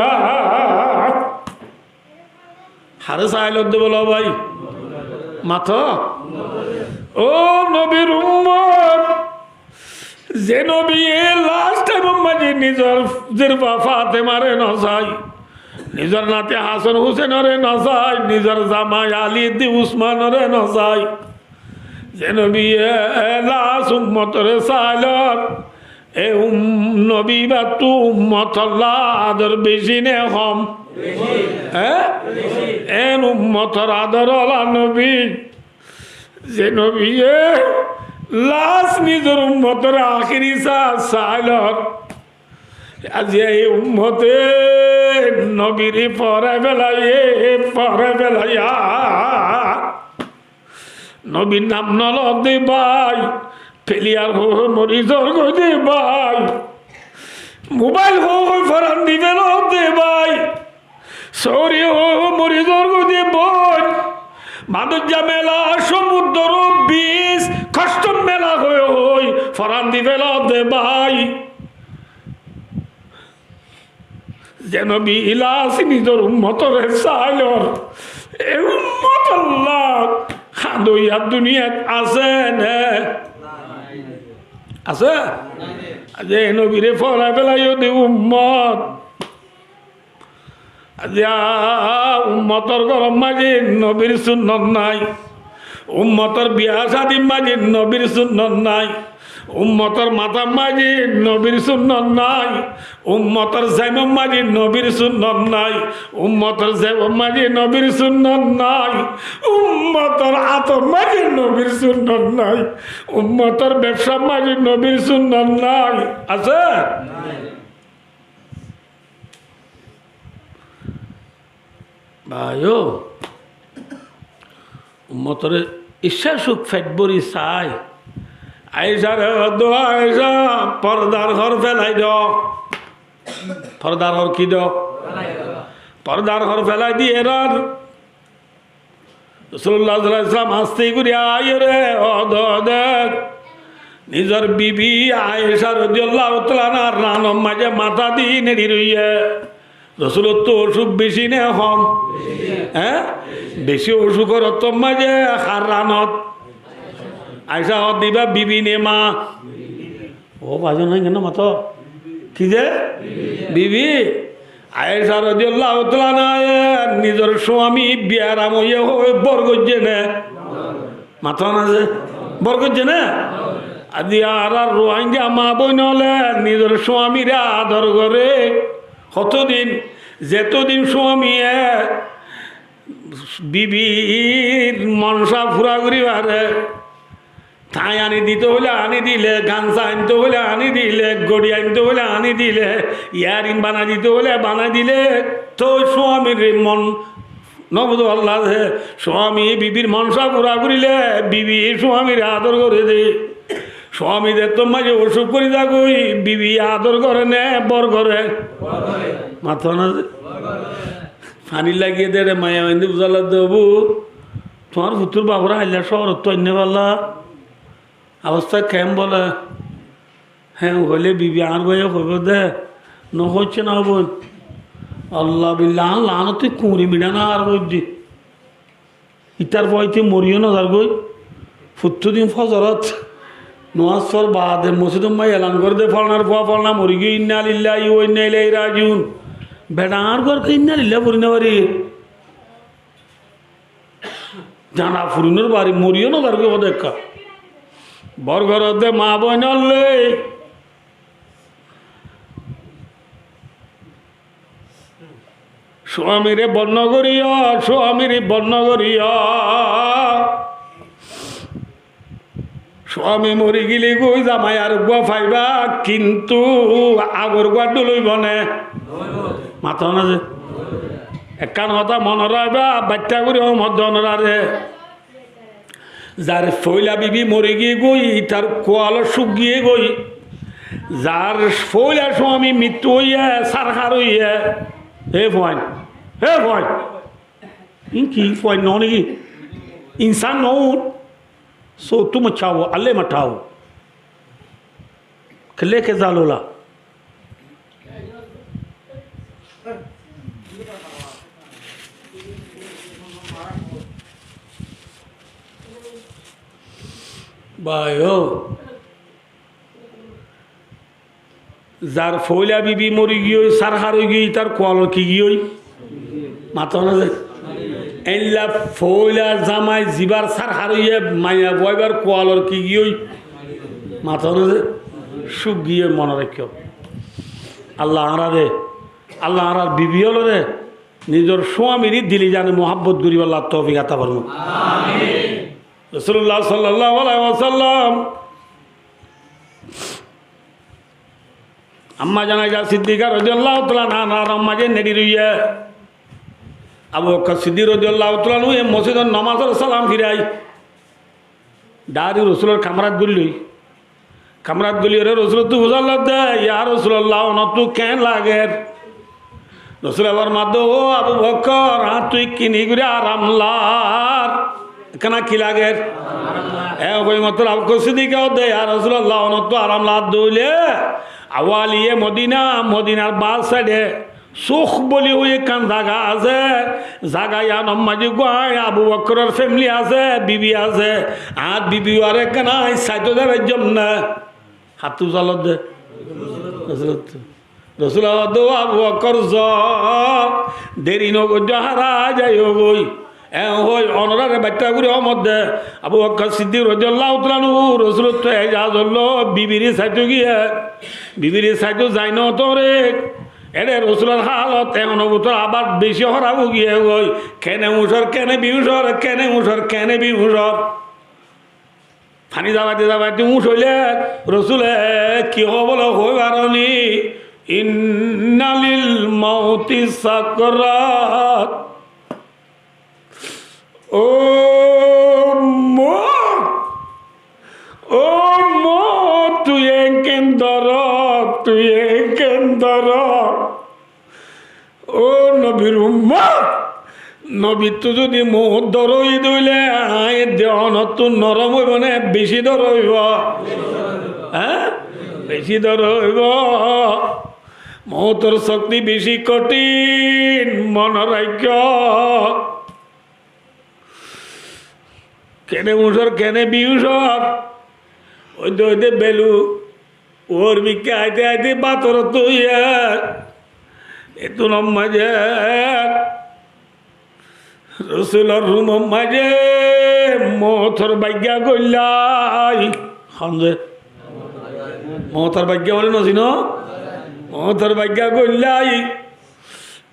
Haré saáil de bóle bái? Mató. Ó nobir ummot, ze nobiye last time or maze nizor zirfa Fatemare no sai, nizor nati Hasan Husenore no sai, nizor zamai Ali edde Usmanore no sai, ze nobiye last ummotore sailor, e um-, nobi íbattú ummotolla ador beci né hom? Beci. Hé? Beci. En ummotor ador ola nobi. Ze nobiye last nizor ummotor ahéri saás sailor. Aijja e ummote nobire forai felaiye, forai felaiya. Nobir nam no lodde bái, player hoi hoi mori zor goi de bái. Mobile hoi hoi foran di felodde de bái. Sóori hoi hoi mori zor goi de bái. Madojja mela, somudoro bíc, kostor mela hoi hoi foran di felodde bái. Ze nobi last nizor ummotore sailor, e ummotolla hañdoiya duniyait asé né? Asé? Ze nobire forai felaiyo de ummot. Aijja ummotor góror maze nobir sunnot nai. Ummotor biya cádir maze nobir sunnot nai. Ummotor matar maze nobir sunnot nai. Ummotor zaimor maze nobir sunnot nai. Ummotor zebor maze nobir sunnot nai. Ummotor átor maze nobir sunnot nai. Ummotor bebsar maze nobir sunnot nai. Asé? Bái ó, ummotore icca cuk fet bóri sai. Aicare hoó de, Aica, fordar hór felai do. Fordar hór ki do? Fordar hór felai diyé ar Rosulullah sallallahu alaihi wasallam aste gorí aiyóre hoó de, nizor bibi Aica rodiyallahu taala anhar ranor maze matá di neçi roiyé. Rosulottú ocúk beci né hom? Hé? Beci ocúkor ottór maze hár ranot? Aica hoó de, íba bibi né ma? Ó bái zon, enggán no mato. Ki de? Bibi. Aica rodiyallahu taala anhaye nizor cuami biyaram óiye hoi bor goijjé né? Mato na ze? Bor goijjé né? Aijja añárar Ruáingga maa boin ókkole nizor cuamire ador goré. Hotodin? Zetodin cuamiye bibir moncá fura gorí faré. Tái aní dito óile aní dile, gansa ainto óile aní dile, gori ainto óile aní dile, earring banai dito óile banai dile, toi cuamir mon no buzó. Allah ze, cuami bibir moncá fura goríle bibi cuamire ador goré de. Cuami zettór maze ocúk gorí zagói, bibi ador goré né bor goré? Mato na ze? Faní lagiyé de re maiyafuain de buzá ladde, "Óbu, tuáñr futtur babore ailla cóorottú ainné bála, obosta keén bole?" Hé hoilé bibi añár báiye hoibó de, no hoiccé na boin. Allah billah, añár laánotte kuñri miçá no ar hoiddé. Ítar fua íte moriyó no zargói. Fottí din fozorot nomás forar baade mosjidor maze elan gorédde, folanar fua folana morigiyói, inna lillahi wa inna ilaihi rajiun. Beça añár górke inna lillahi fori no fari. Zana furinor bari moriyó no zargói hoó de ekka. Bor goródde maa boin ókkol. Cuamire bor no goríyo, cuamire bor no goríyo. Cuami mori gile goi zamai areggúa faiba, kintu agorgúa dhul óibo né? Mato na ze? Ekkán hotá mone raikba, baiththá gorí hoóm de onoráre. Zar foóila bibi mori giyé goi, ítar kualor cúk giyé goi. Zar foóila cuami mittú óiye, sárhar óiye. Hé fuain, hé fuain. Ín ki fuain no né ki? Insán no. Sóttu maccá ó, Allah mattá ó. Kele ke zalola. Bái ó, zar foóila bibi mori giyói, sárhar ói giyói, ítar kualor ki giyói? Mato na ze? Éilla foóila zamai zibar sárhar óiye, maiyafua íbar kualor ki giyói? Mato na ze? Cúk giyói, mone raikkó. Allah añárare, Allah añárar bibi ókkolore nizor cuamire dili zane muhábbot goríballa toufik ata formouk. Amin. Rosulullah sallallahu alaihi wasallam, Amma zan Aisha Siddiqa rodiyallahu taala anhar maze neri roiye. Abu Bakkar Siddiq rodiyallahu taala anhu e mosjidor nomazor salam firai. Dari Rosulor kamrat gulli. Kamrat gulli ore Rosulottu fusár ladde, "Ya Rosulallah, onottú keén lager?" Rosule formar de, "Ó Abu Bakkar, añáttu kini gorí aram lar? Ekkán ki lager?" E hoi mottor Abu Bakkar Siddiqe hoó de, "Ya Rosulallah, onottú aram lar de óile, awaliye Modina, Modinar baáñr saide Suk boli hoi ekkán zaga asé, zaga iánor maze gúa Abu Bakkoror femili asé, bibi asé, añár bibi uare ekkán añí saito zai faijjóm né?" Hattú salot de. Rosule hoó de, "Ó Abu Bakkor, zo, deri no goijjó, hára zaiyó goi." E hoi, onoráre baiththá gorí omot de. Abu Bakkar Siddik rodiyallahu taala anhu Rosulottú ejazot loi bibire saitó giyé. Bibire saitó zai no tóre. Ére Rosulor halot ehón bútore abar beci hóraf ói giyé goi. Kene uñcor, kene biuñcor, kene uñcor, kene biuñcor. Faní zabaite zabaite uñc óile Rosule ki hoó bóle hoi faroní? Inna lil mauti sakrat. Ó mout, ó mout, tui enkén dórot, tui enkén dórot. Ó nobir ummot, nobittú zodi mout dór óiye de óile, aññí edde onottú norom óibo né, beci dór óibo? Há? Beci dór óibo. Moutor sokti beci kothin, mone raikkó. Kene uñcor, kene biuñcor, óide óide belu, uor mikká aite aite bátorot óiye. Etún maze Rosulor rumor maze moutor baigga goillai. Hon ze? Moutor baigga bóle no sino? Moutor baigga goillai.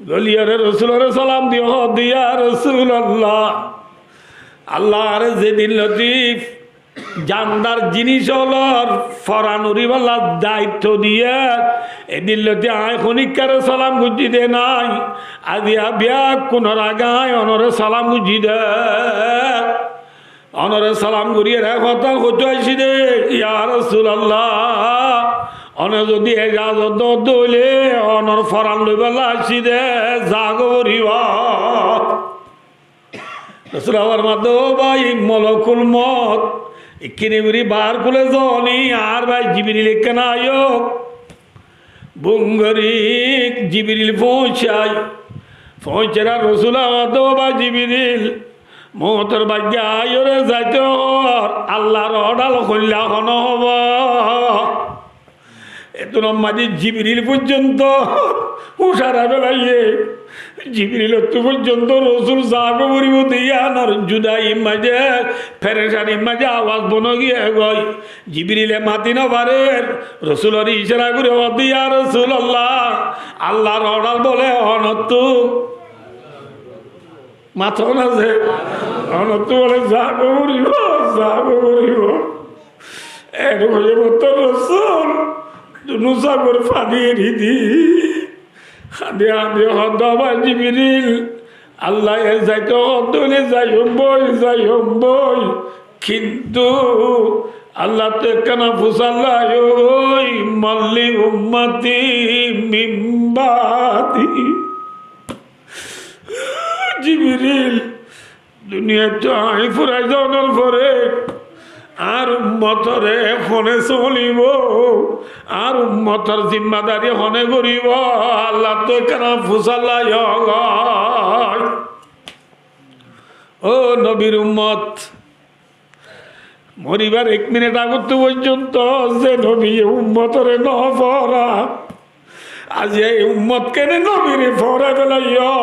Goliyóre Rosulore salam diye, hoó de, "Ya Rosulallah, Allah añáre zedin lóti jandar jinis ólor foran uribálla daitto diye, edin lóti aññí honíkkare salam goijjí de nái. Aijja beggúnor age aññí onore salam goijjí de." Onore salam gorí ere hotá hoitó aiccí de, "Ya Rosulallah, one zodi ejazot do de óile onor foran loibálla aiccí de, zagói foribo." Rosule formar de, "Ó bái, molokul mout, ikkáne gorí bar kule zoni, añár bái Jibril ikkáne aiyók." Bum gorí Jibril foóñsai. Foóñsai ar Rosule hoór de, "Ó bái Jibril, moutor baigga aiyóre zaito hoór, Allar odar hoilla hone hobo?" Etún maze Jibril foijjonto húc hárai félaiye. Jibrilottú foijjonto Rosul zagói foribo de yíanor judai maze, ferecanir maze awaz bon ói giyé goi. Jibrile mati no farer, Rosulore icára gorí hoór de, "Ya Rosulallah, Allar odar bóle onottú." Mató na ze? "Onottú bóle zagói foribo, zagói foribo." Ere hoiyé mottor Rosul dunú sókor faní eri di, hañdi hañdi hoór de, "Ó bái Jibril, Allaye zaito hoór de óile zaiyum boi, zaiyum boi. Kintu Allattú ekkána fusár lagói, man li ummati min baadi." Jibril, duniyaittú aññí furai zonor fore añár ummotore hone solibo, añár ummotor zimmadari hone goribo, Allattú ekkána fusár lagói. Ó nobir ummot, moribar ek minit agottú foijjonto ze nobiye ummotore no fora, aijja e ummot kene nobire forai felaiyó.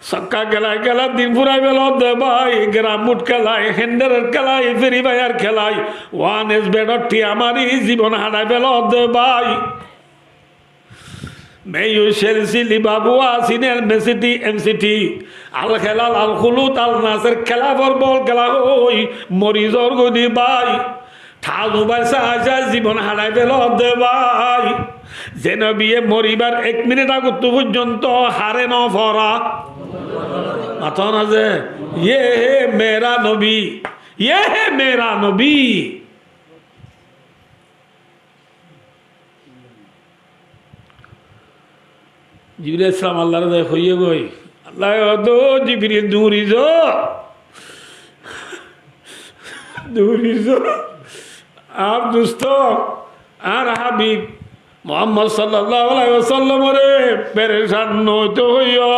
Sokka kelai kelai din furai feló de bái, gramut kelai, henderer kelai, firi fayar kelai, wan es bedor thiya mari zibon harai feló de bái. Meyu, Selsi, Libabu, Asinel, Mesiti, Emsiti, Al Helal, Al Hulud, Al Naser, kelafor bol kela hoi mori zor goi de bái. Tazu bái sai sai zibon harai feló de bái. Ze nobiye moribar ek minit agottú foijjonto hare no fora. Mató na ze, "Ye he mera nobi, ye he mera nobi." Jibril aláihis salam Allare zai hoiyé goi, Allaye hoó de, "Ó Jibril, duri zo, duri zo. Añár dusto, añár habib Muhammad sallallahu alaihi wasallamore perecan no óito hoiyó."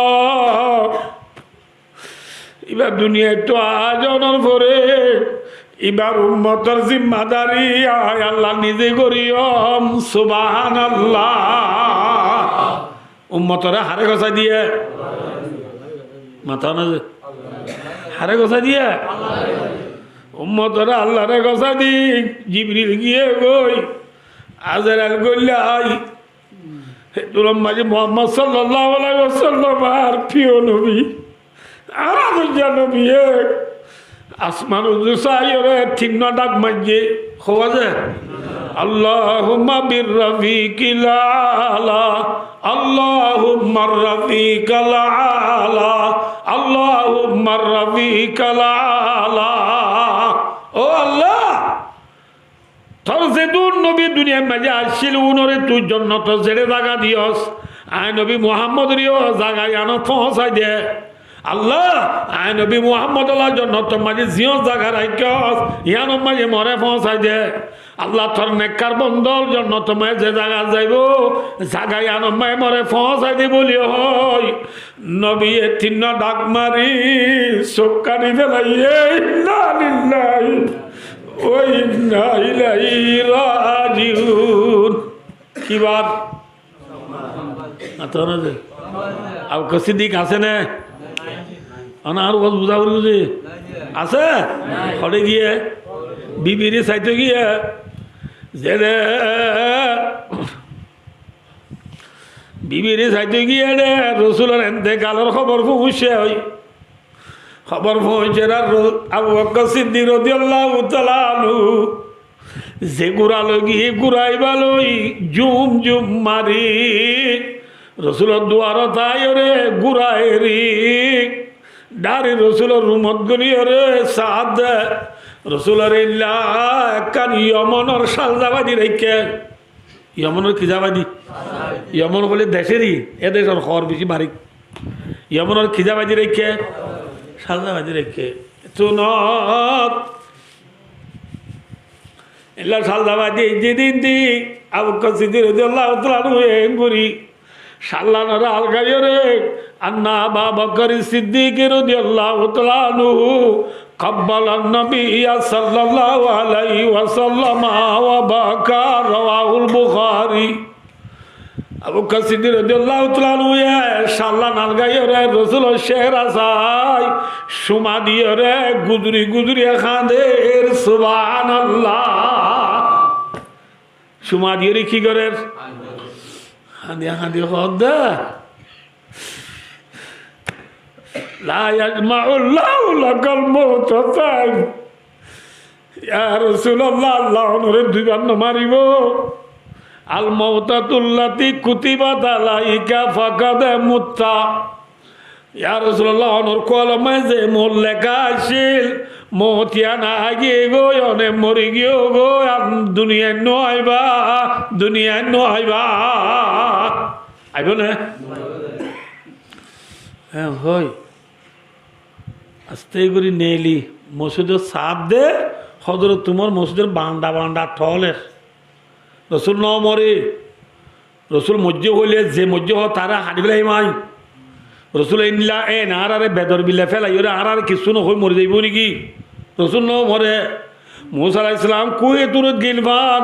Iba duniyaittú aái zonor fore ibar ummotor zimmadari añí Allah nize goriyum. Subhanallah. Ummotore hare gosái diye? Mató na ze? Haré gosái diye? Ummotoré Allaré gosái di. Jibril giyé goi, Azrail goillá ai. Hétulor maze Muhammad sallallahu alaihi wasallam ar fiyó nobi, ar adorja nobiye asman uzu saiyóre tinnwá dhak maijjé. Hoó ze, اللهم بالرفيق الأعلى، اللهم الرفيق الأعلى، اللهم الرفيق الأعلى. Ó Allah, tor zedún nobi duniyair maze aiccíl, únoré tui jonnotor zeçé zaga diyós, añí nobi Muhammodoréo zaga yíanot foóñsai de. Allah, añí nobi Muhammodolla jonnotor maze ziyót zaga raikkós, yíanor maze moré foóñsai de. Allah, tor nekkar bondor jonnotor maze ze zaga zaibo, zaga yíanor maze moré foóñsai de buli hoói. Nobiye tinnwá dhak mari suk kañi felaiyé. Inna lillahi wa inna ilaihi rajiun. Ki bar? Mato na ze? Abu Bakar Siddik asé né? Ana ar waz buza foribo ze. Asé? Hoçé giyé? Bibiré saito giyé. Zede Bibiré saito giyé de, Rosulor entekalor hóbor foóñiccé ói. Hóbor foóñiccé de Ro-, Abu Bakar Siddik rodiyallahu taala anhu ze gura loi giyé, gura ibá loi zum zum mari Rosulor duarot aiyóre gura eri, dhari Rosulor rumot goliyóre saá de. Rosuloré illa ekkán Yomonor sálza badi raikké. Yomonor ki za badi? Yomon hoilé decór, e decór hór beci barik. Yomonor ki za badi raikké? Sálza badi raikké. Sunot. Illa sálza badi, zedún di Abu Bakar Siddik rodiyallahu taala anhu engori sállanore algaiyóre, أن أبا بكر الصديق رضي الله تعالى عنه قبل النبي صلى الله عليه وسلم وبكى، رواه البخاري. Abu Bakar Siddik rodiyallahu taala anhu ye sállan algaiyóre Rosulor céhera sai cuma diyóre guduri guduri hañder, subhanallah. Cuma diyóre ki gorer? Hañde hañde hoó de, لا يجمع الله لك الموتتين. Ya Rosulallah, Allah onoré duibar no maribo. الموتة التي كتبت عليك فقد مت. Ya Rosulallah, onor kualor maze ze mout leká accíl, mout yián aigiyói, one mori giyói, ar duniyait no aiba, duniyait no aiba. Aibo né? Hé, hoi. Asté gorí neeli mosjidor sáf de, Hozorot Umor mosjidor baanda baanda tholer. Rosul no more. Rosul moijjé hoilé ze moijjé hoó taré haçi felaiyum añí. Rosul endilla en añáráre bedor billa felaiyóre añáráre kessú no hoi mori zaibou niki? Rosul no more. Musa alaihissalam kúhe Turot gil fán.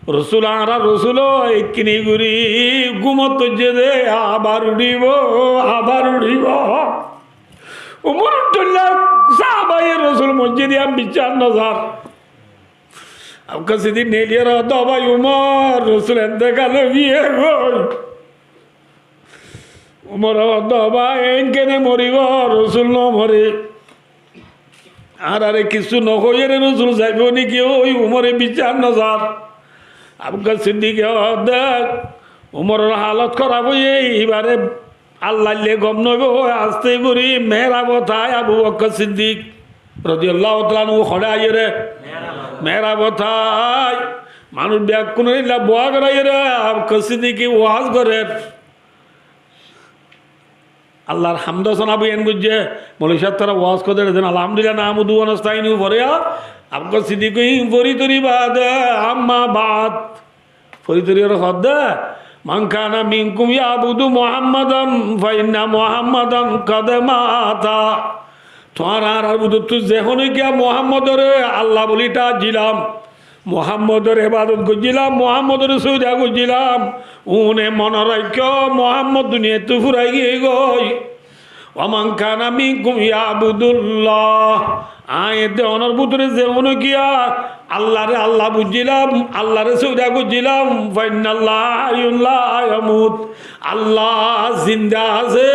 Rosul, añárar Rosul ó ekkini gorí gúmot óijje de, abar uçíbo, abar uçíbo. Umor uçítolla sáhabaye Rosul moijjé de yián biccác no zar. Abu Bakar Siddik neeliyóre hoó de, "Ó bái Umor, Rosul entekal ói giyé goi." Umore hoó de, "Ó bái, eén kene moribo, Rosul no more." Añáráre kessú no hoiyóre Rosul zaibo niki? Ói Umore biccác no zar. Abu Bakar Siddike hoó de, Umoror halot hóraf óiye, ibare Allalle gom noóibo hoi asté gorí mehrabot ai Abu Bakar Siddik rodiyallahu taala anhu hoçé aiyóre? Mehrabot ai. Manúic bekkúnore illa bowa goráiyore Abu Bakar Siddike waz gorer. Allar hamd sana boyan goijje, moulovi sáb tara waz gorer, zen Alhamdulillah nahmaduhu wa nastaínhu fore, Abu Bakar Siddik fori tori bade, amma ba'd. Fori tori ore hoó de, "من كان منكم يعبد محمدا فإن محمدا قد مات." Tuáñrar añárar bútottu ze honó giyé Muhammodore Allah buli thaijjílam, Muhammodor ebadot goijjílam, Muhammodore sóida goijjílam, uúne mone raikkó, Muhammod duniyaittú furai giyói goi. ومن كان منكم يعبد الله. Aññí edde onór bútore ze uno giyé Allaré Allah buijjílam, Allaré sóida goijjílam, فإن الله حي لا يموت. Allah zinda asé,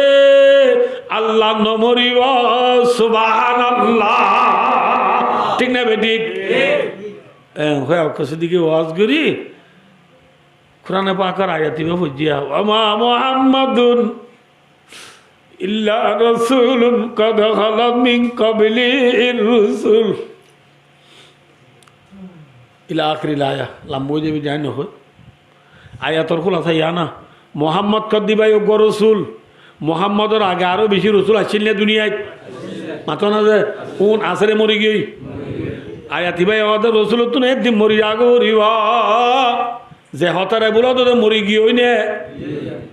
Allah no moribó. Subhanallah. Thík né bethík? Thík. E, hoó, okkol sidiki waz gorí, Kurane Pakor ayat ibá foijjé, وما محمد إلا رسول قد خلت من قبله الرسل. إلى آخر الآية. Lamba ói zaibo, zai no hoó. Ayator kúlasa yián. Muhammod hoddé bái uggwá rosul. Muhammodor age aró beci rosul accíl né duniyait? Mató na ze? Kún asé re mori giyói? Ayat ibá hoó de rosulottún eddin mori zagói foribó. Ze hotá re búlodde mori giyói né?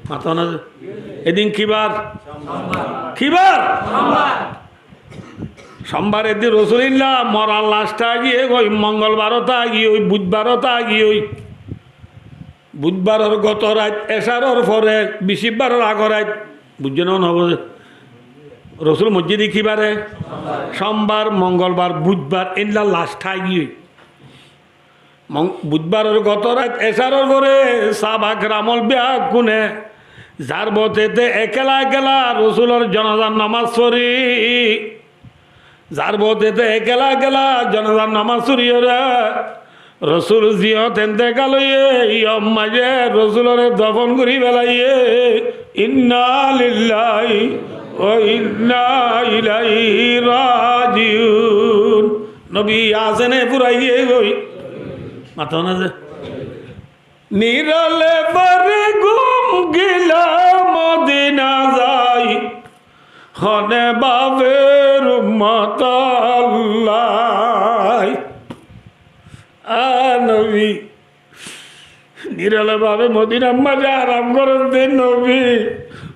Mató na ze? Edin ki bar? Ki bar? Sombar. Edin rosul illa morar lac táigiyói, mongolbar ó táigiyói, budbar ó táigiyói. Budbaror goto rait, ecaror fore, bicibbaror agor rait. Buijjó né, no buzó? Rosul moijjé de ki bare? Sombar, mongolbar, budbar, eilla lac táigiyói. Mong-, budbaror goto rait, ecaror fore, sáhaba keramol beggúne, zar bote te ekela ekela rosulor zonazar nomaz fori. Zar bote te ekela ekela zonazar nomaz fori óre, rosul ziyót entekal óiye, yó maze rosulore dofon gorí felaiye. إنا لله وإنا إليه راجعون. Nobi asé né furai giyé goi? Mató na ze? Nirale fare gum gila Modina zai, hone bafer ummot Allah. A nobi, nirale bafe Modina maze aram goron de nobi,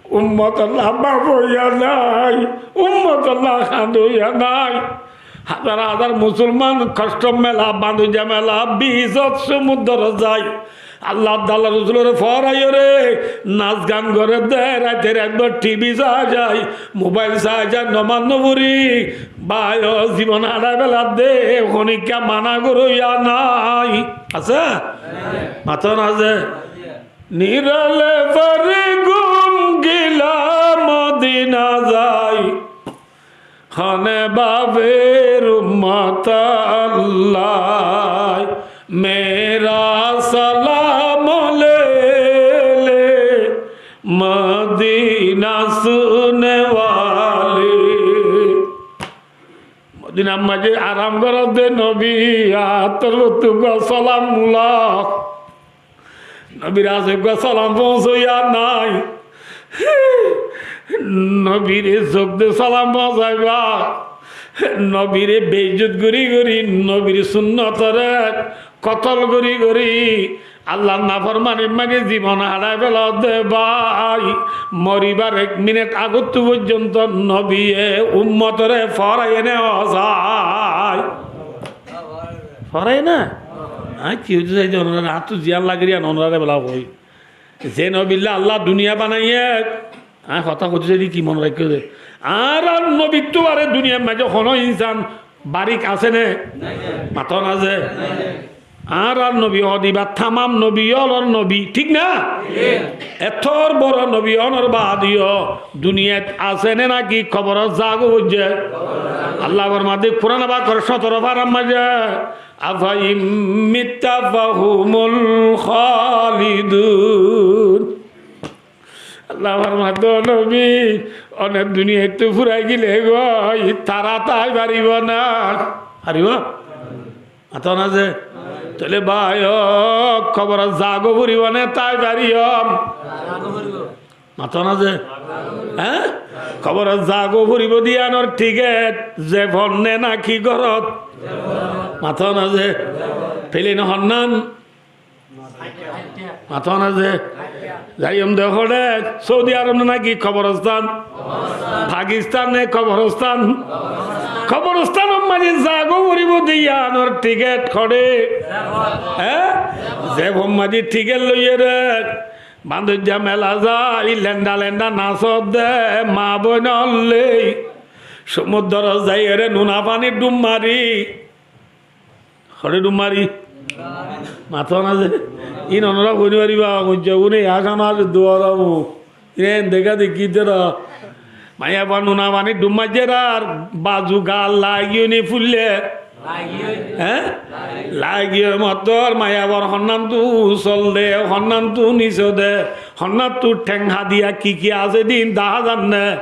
ummot Allah baf óiya nai, ummot Allah hande óiya nai. Hazar hazar musolman kosto mela, bandija mela, bizot sumudor zai. Allah tala rosulore forai óre, nas gan gore de, raite rait bor T V sai sai, mobile sai sai, nomaz no fori. Bái o, zibon harai feladde, honikka mana goróya nai. Asé? Mató na ze? Nirale fare gum gila Modina zai. Hone bafer ummot Allah, mera salam le le, Modina sune wale. Modina maze aram goron de nobi, ator uggwá salam lo. Nobir asé uggwá salam foóñsoiya nai. Nobire zuk de salam foóñsaiba. Nobire beizzot gorí gorí, nobir sunnotore kotol gorí gorí, Allar naformanir maze zibon harai felodde bái. Moribar ek minit agottu foijjonto nobiye ummotore forai ene osai. Forai na? Añí ki hoito sai de onorare, añáttu ziyán lager yián onorare bela hoi. Ze nobilla Allah duniya banaiye, añí hotá hoito sai de ki mone raikkó de. Añárar nobittú bare duniyar maze hono insan barik asé né? Mató na ze? Añárar nobi ódiba tamam nobi ólor nobi, thík na? Etor boro nobi ónor baade yó duniyait asé né naki koborot zagói foijjé? Allah formade Kuran Pakor sótoro farar maze, أفإن مت فهم الخالدون. Allah formade, nobi, one duniyaittú furai gile goi, tara tái faribo na. Faribo? Mató na ze? Tóile bái o, koborot zagói foribo né tái fariyum? Mató na ze? Há? Koborot zagói foribo de yiánor tiket zefon né naki górot? Mató na ze? Pelin honnan? Mató na ze? Zaiyum de hoçé, Saudi Arob né naki koborostan? Pakistan né koborostan? Koborostan maze zagói foribo de yiánor tiket hoçé? Há? Zefon maze tiket loiyóre Báñdoijja mela zai, lenda lenda nasódde, maa boinor loi. Cumudorot zaiyóre nuna faní dhum mari. Hoçé dhum mari? Mató na ze. Ín onorá hoi no fariba, hoijja gune yá cana asé duwara mu. Ín deka deki dera. Maiyafua nuna faní dhum maijjé ar bazu gal lagiyói né fuille. Lagiyói. Hé? Lagiyói. Mottor maiyafuar honnantu usol de, honnantu niso de, honnantu theng hadiya ki ki asé din dahá zar né?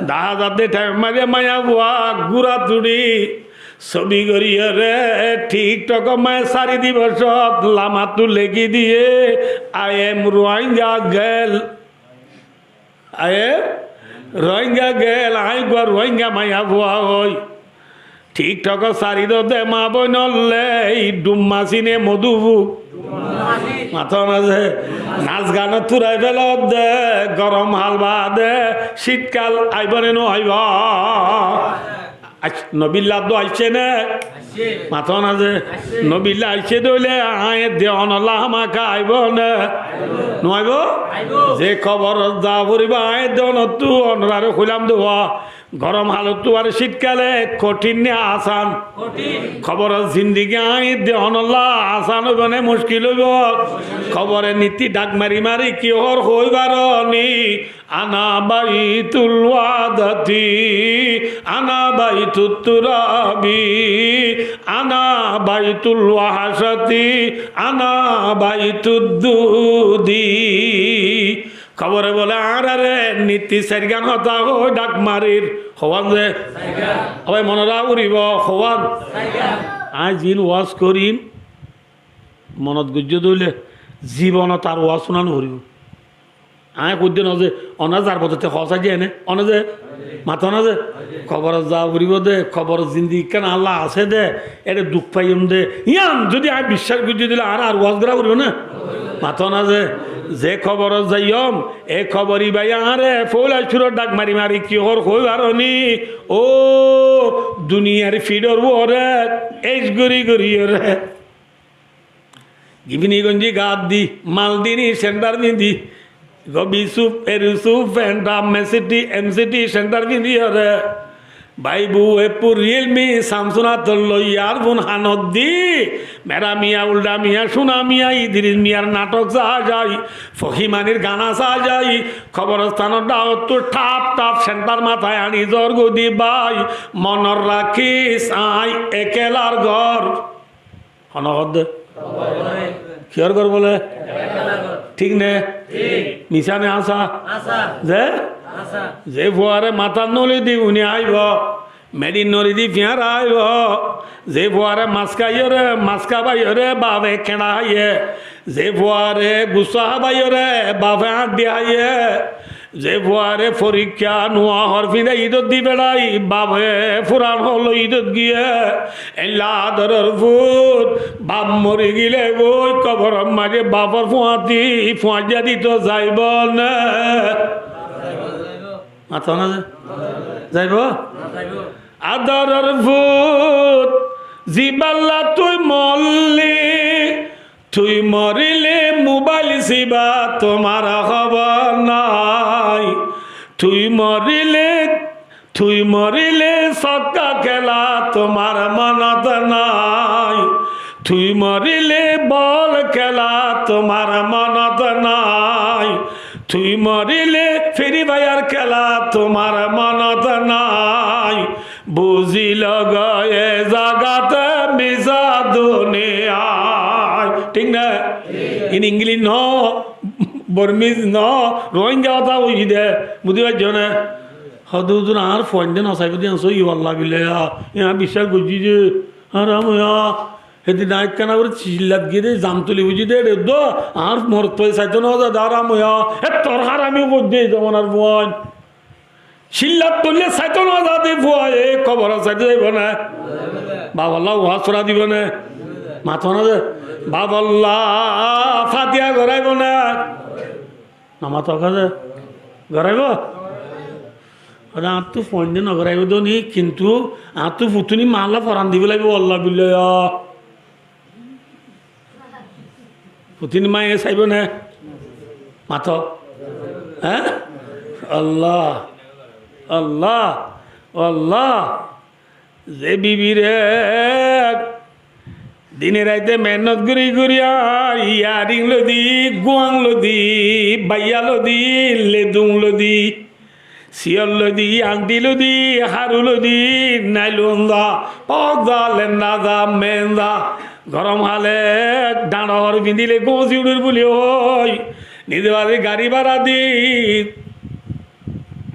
Dahá zar de. Theng mari maiyafua gura turi sobi goriyóre TikTok ot mai sari dibo sot lamattu leki diye, "I am Rohingya girl." Aye, Rohingya girl, añí eggúa Rohingya maiyafua ói. TikTok ot sari do de maa boinor loi, dhum masi né modúfuk? Mató na ze. Nas gan ot turai felo de, gorom hal baade, cítkal aibo né no aibo? Aic-, Nobilla dua aiccé né? Aiccé. Mató na ze? Aiccé. Nobilla aiccé de óile añí edde onolla hámaka aibo né? Aibo. No aibo? Aibo. Ze koborot za foribo añí edde onottú onoráre hoilam de wa. Gorom halottú ar cítkale kothin né asan? Kothin. Koboror zindigi añí edde onolla asan óibo né muckil óibo? Muckil. Kobore nitti dhak mari mari ki hoór hoi faro ni? أنا بيت الوحدة، أنا بيت التراب، أنا بيت الوحشة، أنا بيت الدود. Kobore bole, añáráre nitti sairgán hotá hoi dhak marir. Hoán ze? Sairgán. Abar monot aá foribo, hoán? Sairgán. Añí ziín waz gorim, monot goijjó de óile, zibonot ar waz fúna no foribo. Añí hoiddé no ze, one zar bototte hoó saijjé ene, one ze, mató na ze, koborot za foribo de, koboror zindigi ekkán Allah asé de, ére duk faiyum de, yián zodi añí biccác goijjí de óile añáre ar waz gorá foribo né? Mató na ze, ze koborot zaiyum, e kobor ibáye añáre foóila cúror dhak mari mari ki hoór hoi faro ni? Ó duniyar fiçor uore ec gorí gorí ore. Gibini gonji gaat di, mal dini sendar findi, gobi sup, eri sup, fenta, mesiti, emsiti, sendar findi ore. Bái bou, Apple, Realme, Samsung átot loi, earphone hanot di, Mera Miya, Ulda Miya, Suna Miya, Idiris Miyar nathok saá zai, Fokimanir gana saá zai, koborostan or dawottú thap thap sendar matát aní zor goi di bái, monot rakis, añí ekelar gór. Hone hoódde? Kiyór gór bole? Thík né? Thík. Misá né háñsa? Háñsa. Ze? Háñsa. Ze fuare matát noli di uni aibo, medin nori di fiñára aibo. Ze fuare mas háiyore, mas hábaiyore bafe keñça háiye. Ze fuare gusso hábaiyore bafe áñt di háiye. Ze fuare forikká nuwa hor fidai idot di beçai, bafe furan hor loi idot giyé. Eilla adoror fut, baf mori gile goi koboror maze bafor fuañti fuañijja dito zaibo né? Mató na ze? Zaibo? Adoror fut, ziballa tui molli, tui morile mobail siba, tomar hóbor nai. Tui morile, tui morile sokka kela, tomar monot nai. Tui morile bol kela, tomar monot nai. Tui morile Free Fire kela, tomar monot nai. Buzilo goi e zagat misa duniyai. Thík né? Thík. In English no, Burmese no, Rohingya hotá hoiyí de. Buzí faijjó né? Hoó de, "Huzur, añár fuainde no saibo de, yián sóiyi, wallah billah, yián biccác goijjí de, haram óiya." Hédin añí ekkán abar cillat giyé de, zam tuli buzí de, ere dó, añár morot fuaye saito no za de, haram óiya. E tor harami goijjé, e zomanar fuain. Cillat tulle saito no za de fuaye, koborot saito zaibo né? Bafolla uwaz fora dibo né? Mató na ze. Bafolla fatiha goraibo né? No mató na ze. Goraibo? Ore añáttu fuainde no goraibo de ni, kintu añáttu futuni malla foran dibo laibo, wallah billah. Futuni maye saibo né? Mato. Há? Allah, Allah, Allah. Ze bibire dine raite mehénnot gorí gorí ar, yaring lodi, guang lodi, baiya lodi, ledung lodi, siyol lodi, angthi lodi, haru lodi, nailon za, pók za, lenda za, men za, gorom hale dhañço hór findile gósi uçer buli ói, nize bazi gari bára di,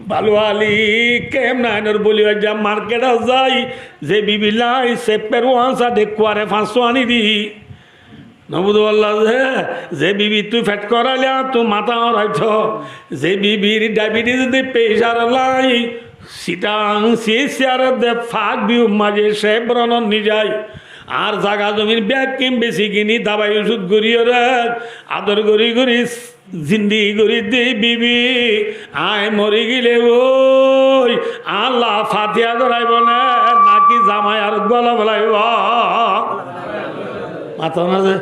balu ali kem nainor buli baijja market ot zai, ze bibi lai sepper uán sa dekkuare fañs so ani di. Nobudu Allah ze, ze bibittu fet koraile añáttu matá horaito, ze bibir diabetes de pressure lai, Sitang C H C R de fak biu maze Chevron ot nizai. Ar zaga zomin bekkín besi kini dabai ocud gorí ore, ador gorí gorí zindigi gorí de bibi, añí mori gile ói, Allah fatiha goraibo ne, naki zamai ar golo felaibo? Mato na ze.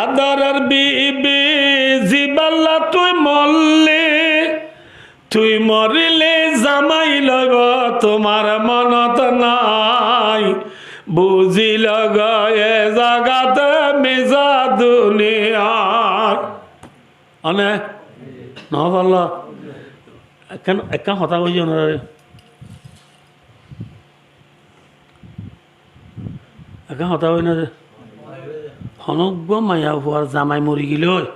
Adoror bibi, ziballa tui morli, tui morile zamai loibo, tumar monot nai. Buzilo goi e zagat miza duniyai. One? No, Allah. Ekkán, ekkán hotá hoiyi onorare. Ekkán hotá hoi na ze, honó uggwá maiyafuar zamai mori gile ói,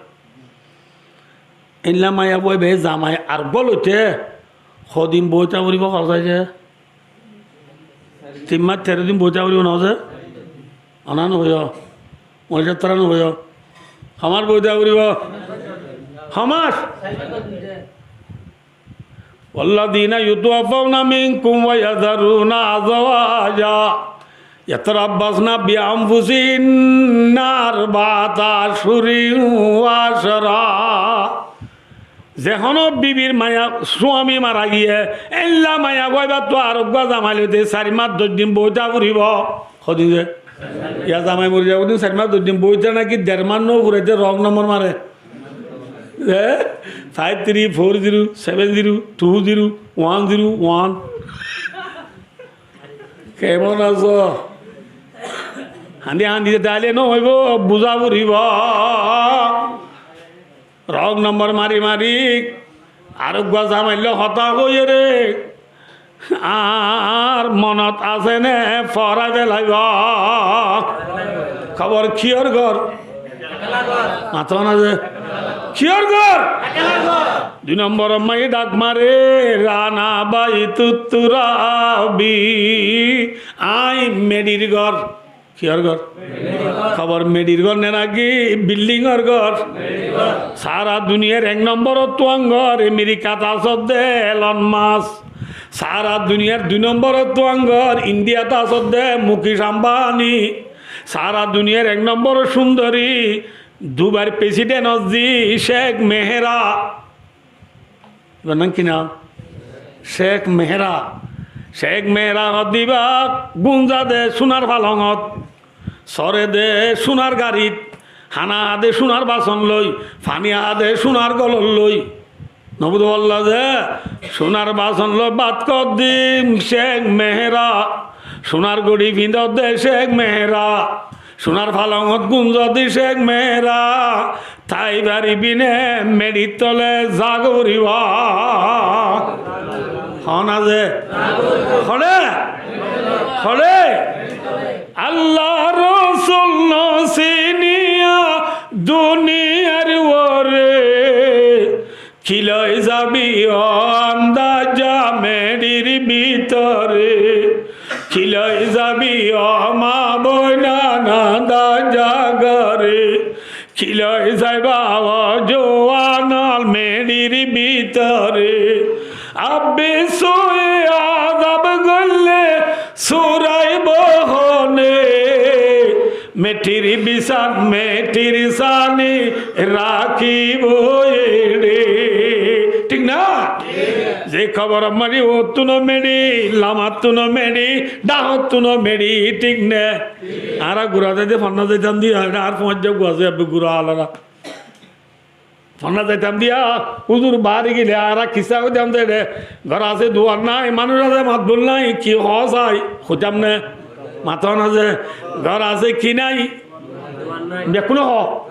éilla maiyafuaye be zamai ar uggwá loite hodin boóita foribo, hosá ze? Tin mac tero din boóita foribo no ze? Oná no hoiyo, moicattara no hoiyo. Ho mac boóita foribo? Ho mac? والذين يتوفون منكم ويذرون أزواجا يتربصن بأنفسهن أربعة أشهر وعشرا. Ze honó bibir maiya suami mara giye, éilla maiyafua íbattu ar uggwá zamai loite sair mac doc din boóita foribo. Hodin ze? Iya zamai mori zaibo din sair mac doc din boóita naki der mac no furaite wrong nombor mare? Há? Five three four zero seven zero two zero one zero one. Kemon aso? Hañdi hañdi de daile no óibo, buza foribo. Wrong nombor mari mari ar uggwá zamai loi hotá hoiyore ar monot asé né forai felaibo. Kobor kiyór gór? Mato na ze. Kiyór gór? Dui nombor maze dhak mare, أنا بيت التراب. Añí meçir gór. Kiyór gór? Kobor meçir gór ne naki bildingor gór? Sara duniyar ek nombor tuangor Amerikat asé de Elon Musk. Sara duniyar dui nombor tuangor Indiyat asé de Mukesh Ambani. Sara duniyar ek nombor sundori Dubair president asé de Sheikh Mehra. Ibar nam ki nam? Sheikh Mehra. Sheikh Mehra hoddé iba gúnza de sunar falongot, sore de sunar garit, hána há de sunar bason loi, faní há de sunar golot loi. Nobudu Allah ze sunar bason loi bát hoddé Sheikh Mehra, sunar gori findó de Sheikh Mehra, sunar falongot gúnzó de Sheikh Mehra, tái faribi né meçir tole za goriba? Hó na ze? Hó re? Hó re? Allah Rosul no siniya duniyar uore ki loi zabi o andaza meçir bútore? Ki loi zabi o ma boinan andaza gore? Ki loi zaiba o juan ol meçir bútore? Abbe soi azab goille suraibo hone, meçir bisan, meçir sani rakibo eçe. Thík na? Ze kobor or maze uottú no meçir, lamattú no meçir, dhahottú no meçir, thík na? Añára gura zaite fonná zaitam de, añára ar foñsá gura zai, abbe gura alara. Fonná zaitam diya, huzur bari gile añára kissá hoitam de re. Gór asé, duar nái, manúic asé, matbul nái, ki hoó sai? Hoitam né? Matón asé, gór asé ki nái? Bekkúne hoó.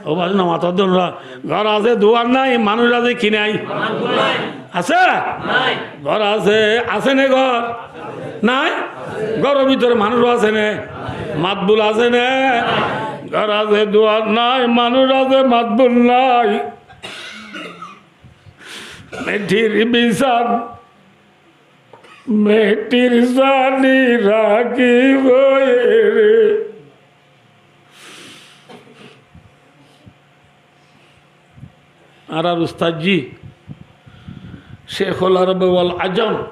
Ó bái, no mató de onora. Gór asé, duar nái, manúic asé ki nái? Asé? Gór asé, asé né gór? Nái? Góror bútore manúic asé né? Matbul asé né? Gór asé, duar nái, manúic asé, matbul nái. Meçir bisán, meçir sáni rakíbo ere. Añárar ustad ji, Cékul Arob wal Ajam,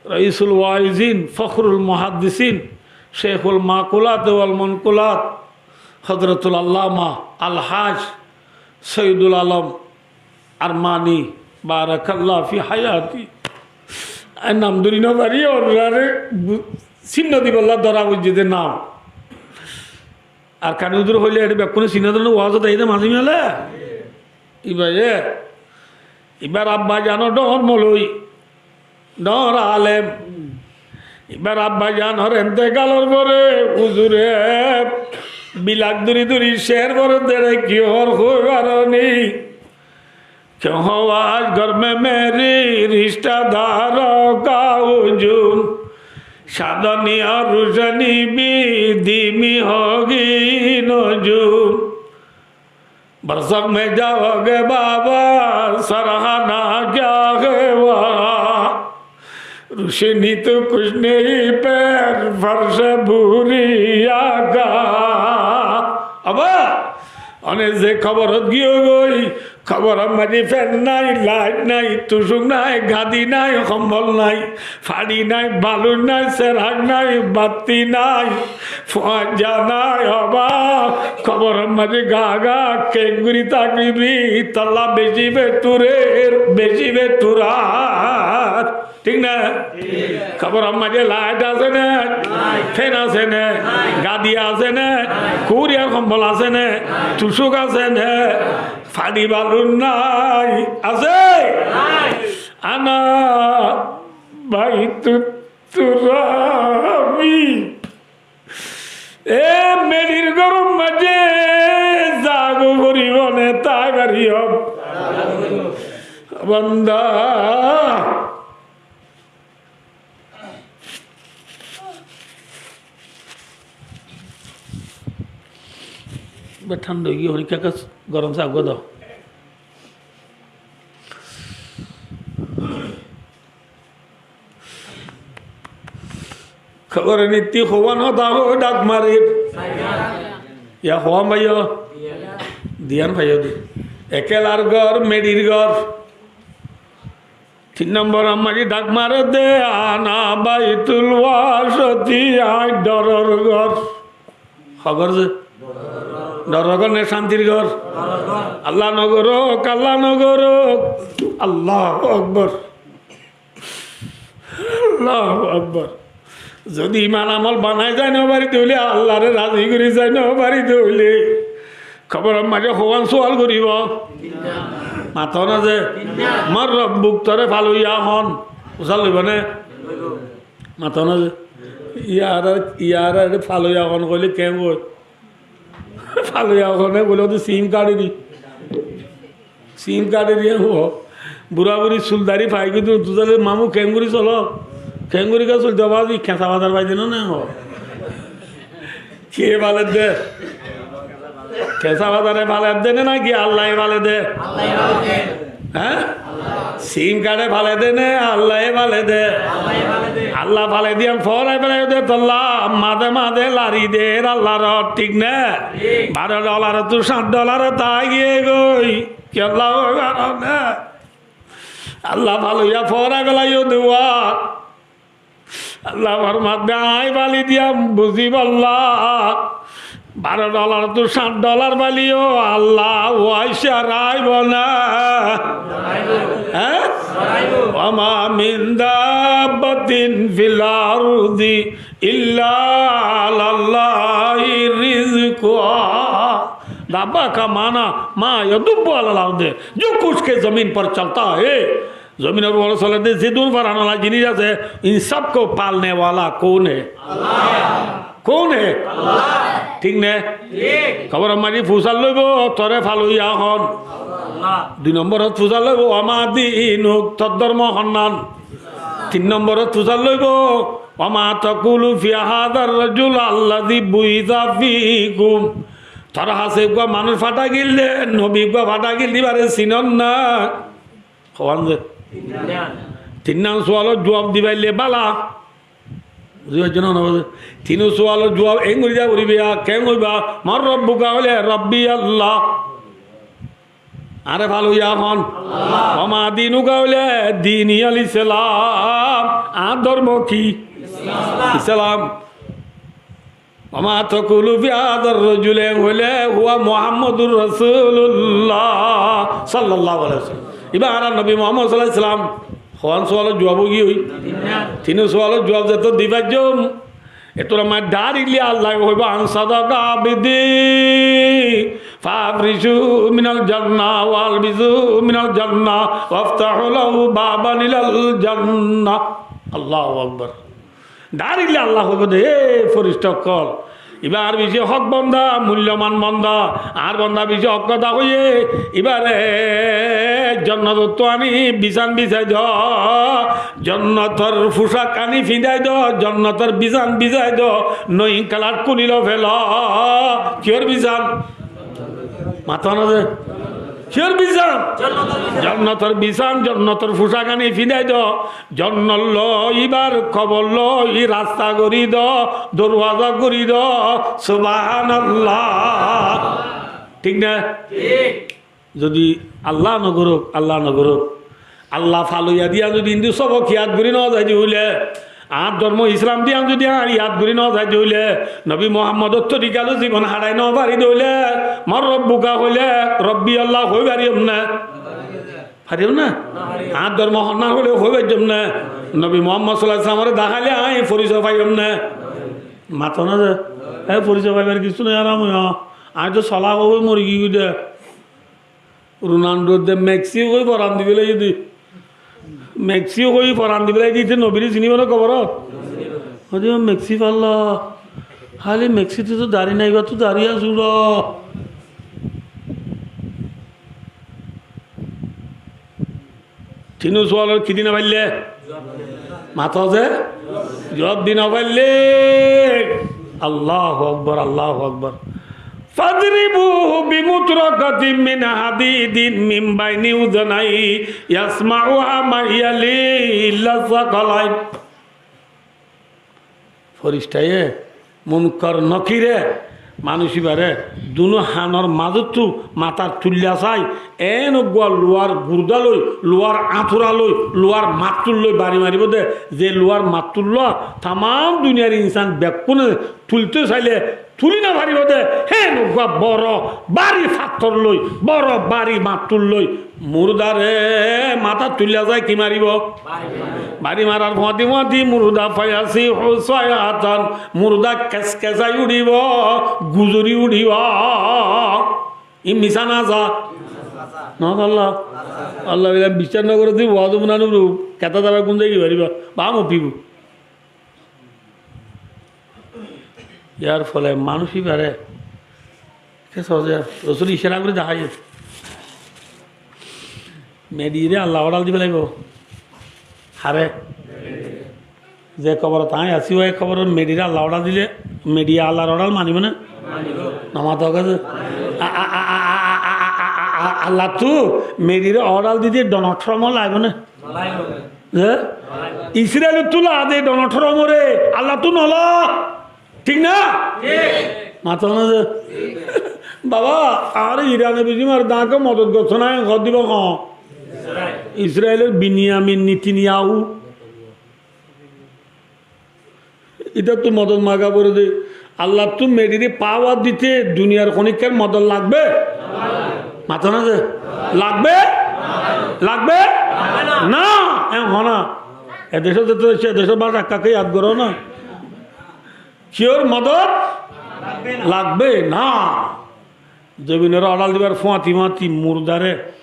Raisul Waizin, Fakhrul Muhaddisín, Cékul Makulát wal Mankulát, Hozrotul Alláma Al Haj Saidul Alom Armani, barakallah fi hayati. Añí nam dóri no fari, onorare bu-, sinno dibolla dóra foijje de nam. Arkani huzur hoile ede bekkúne sinno de, wazot aiyé de maze mele. Ibaye, ibar abbajan ó dhoóñr moloi, dhoóñr alem. Ibar abbajanor entekalor fore huzure bilak dóri dóri cér forer de, ki hoór hoi faro ni? کیوں ہوا آج گھر میں میری، رشتہ داروں کا ہجوم، چاندنی اور روشنی بھی دھیمی ہوگی نجوم۔ برزخ میں جاؤ گے بابا، سرخانہ کیا ہے وہاں، روشنی تو کچھ نہیں پیر فرش بوریا کا۔ Abá, one ze koborot giyó goi, koboror maze fen nai, lait nai, tusuk nai, gadi nai, hombol nai, fari nai, baluc nai, serak nai, batti nai, fuañjja nai, abá, koboror maze gaga kengori tákibi, tolla beci betturer, beci betturar. Thík na? Thík. Koboror maze lait asé né? Nái. Fen asé né? Nái. Gadi asé né? Nái. Kuriyar hombol asé né? Nái. Tusuk asé né? Nái. Fari baluc nái. Asé? Nái. Ana baitut turabi. E meçir góror maze zaga foribo né, tai fariyo? Banda. Be thánda ói giyé, honikka gorom sá uggúa do. Kobor nitti houwan hoda hoi dhak marir. Ya houwan faiyo? Diyan faiyo de. Ekelar gór, meçir gór. Tin nombor ammári dhak mare de, ana baitul wahcoti, añí dhoror gór. Hó gór ze? Dhoror gór né cántir gór? Allah no gorouk, Allah no gorouk. Allahu Akbar. Allahu Akbar. Zodi iman amol banai zai no fari de óile, Allahre razi gori zai no fari de óile, koboror maze houwan sual goribo? Mato na ze? Man rabbuk, tore faloiya hon? Usal loibo ne? Mato na ze? Iyara, iyara ere faloiya hon hoile ken hoi? Faloiya hone bole, "Ó to sim kari di." Sim kari di, ó. Bura buri sul dari fai goi, tui zale mamu kengori solo. Kengori ka sul daba di, kesa bazar fai dino ne, ó. Ke fale de? Kesa bazare fale de ne, naki Allah e fale de? Há? Sim kare fale de ne, Allah e fale de? Allah fale diyan forai fele de tolla, maze maze lari der Allah ro, thík ne? Baro dolar tu sát dolar tai giye goi. Ki Allah hoi faro ne? Allah faloiya forai fele yo duwa. Allah formar de, añí fali diyam buzi bolla. Baro dolar tu sát dolar faliyo Allah uaisa raibo na. Há? وما من دابة في الأرض إلا على الله رزقها. دابة کا معنی ما يدب على الأرض، جو کچھ کہ زمین پر چلتا ہے، زمینor uore soler de zedún faran ola jinis asé, in sab ko palne wala koun hai? Allah. Koun hai? Allah. Thík né? Thík. Kobor or maze fusár loibo, tore faloiya hon? Allah. Dui nombor ot fusár loibo, وما دينك, tor dórmo honnán? Tin nombor ot fusár loibo, وما تقول في هذا الرجل الذي بعث فيكم. Tor hásé uggwá manúic fáthai giyé de, nobi uggwá fáthai giyé de, ibáre sinón né? Hoón ze? Tinnán sualor juab di faille bála. Buzí faijjó né? Tin sualor juab eén gorí diya foribo. Keén hoiba? من ربك hoile, Robbi Allah. Añáre faloiya hon? Allah. وما دينك hoile, ديني الإسلام. Añár dórmo ki? Islam. Islam. وما تقول في هذا الرجل hoile, هو محمد رسول الله صلى الله عليه وسلم. Ibá añárar nobi Muhammod sallallahu alaihi wasallam. Hoón sualor juab ói giyói? Tin sualor juab zeto di faijjó, etor maze directly Allah hoibo, أن صدق عبدي فأفرشوا من الجنة وألبسوا من الجنة وافتحوا له بابا إلى الجنة. الله أكبر. Directly Allah hoibo de, "Hé forishta ókkol, ibá añár beci hók bonda, muilloman bonda, añár bonda beci hók hotá hoiye, ibáre jonnotottú aní bisan bisai do, jonnotor fusák aní findai do, jonnotor bisan bisai do, noin kalar kúnilo felo." Kiyór bisan? Mató na ze? Kiyór bisan? Jonnotor bisan, jonnotor fusák aní findai do, jonnot loi ibár kobor loi rasta gorí do, dorwaza gorí do. Subhanallah. Thík né? Thík. Zodi Allah no gorók, Allah no gorók, Allah faloiya diyan zodi indi sobok yad gorí no zai de óile, añár dórmo Islam diyan zodi añár yad gorí no zai de óile, nobi Muhammodor torika loi zibon harai no fari de óile, "من ربك" hoile, "Robbi Allah" hoi fariyum né? Fariyum né? Añár dórmo honnán hoile hoi faijjum né? Nobi Muhammod sallallahu alaihi wasallamore deháile añí forisoy faiyum né? Mató na ze? E forisoy faibar kissú nai, aram óiye. Añí to sola hoi mori giyí de. Ronaldo de Messi hoi foran di félaiye de. Messi hoi foran di félaiye de, ite nobire sinibo né kobor? Ode Messi falla. Háli Messi to dari nai, ibá to dari asé ura. Tin sualor ki di no faille? Mató ze? Juab di no faille. Allahu Akbar, Allahu Akbar. فاضربوه بمطرقة من حديد من بين أذنيه يسمعها من يليه إلا الثقلين. Forishtaye Munkor Nokire manúic ibáre dunú hanor mazóttu matát tuilla sai, eén uggúa luar gurda loi, luar añtura loi, luar mattul loi bari maribó de, ze luar mattul loi tamam duniyar insan bekkúne tulto saile tuli no faribó de, héen uggúa boro bari fattór loi, boro bari mattul loi murdare matát tuilla zai ki maribó? Bari marar fuañti fuañti murda, فيصيح صيحة, murda keskesai uçibó, guzori uçibó. Iín misá na za? No, Allah. Allah bile biccác no goré de, waz funanor uore keta dara gún zai ki faribá? Ba mopibó. Yar fole manúic ibáre, ke soze, Rosule icára gorí deháiye. Meçire Allah oçal di félaibo. Hare? Ze koborot añí así, e koboror meçire Allah oçal dile, meçiye Allahr oçal manibo né? No mato hoó ze. A-, a-, a-, Allahttu meçire oçal dite Donald Trump laibo né? Ze? Israelottú lade Donald Trump ore, Allahttu no la. Thík na? Thík. Mato na ze? Baba, añáre Irane beci mare, tañáke modot goijjó na, en hoó dibo hoó. Israelor Binyamin Netanyahu. Itattú modot maga fore de. Allahttu meçire pawar dite duniyar honikkar modot lagbe? Mato na ze? Lagbe? Lagbe? Na, en hoó na. E decót zeto, se decór báca ekka ekka yad goró na. Kiyór modot lagbe na. Zobinore odal dibar fúañti fúañti murdare,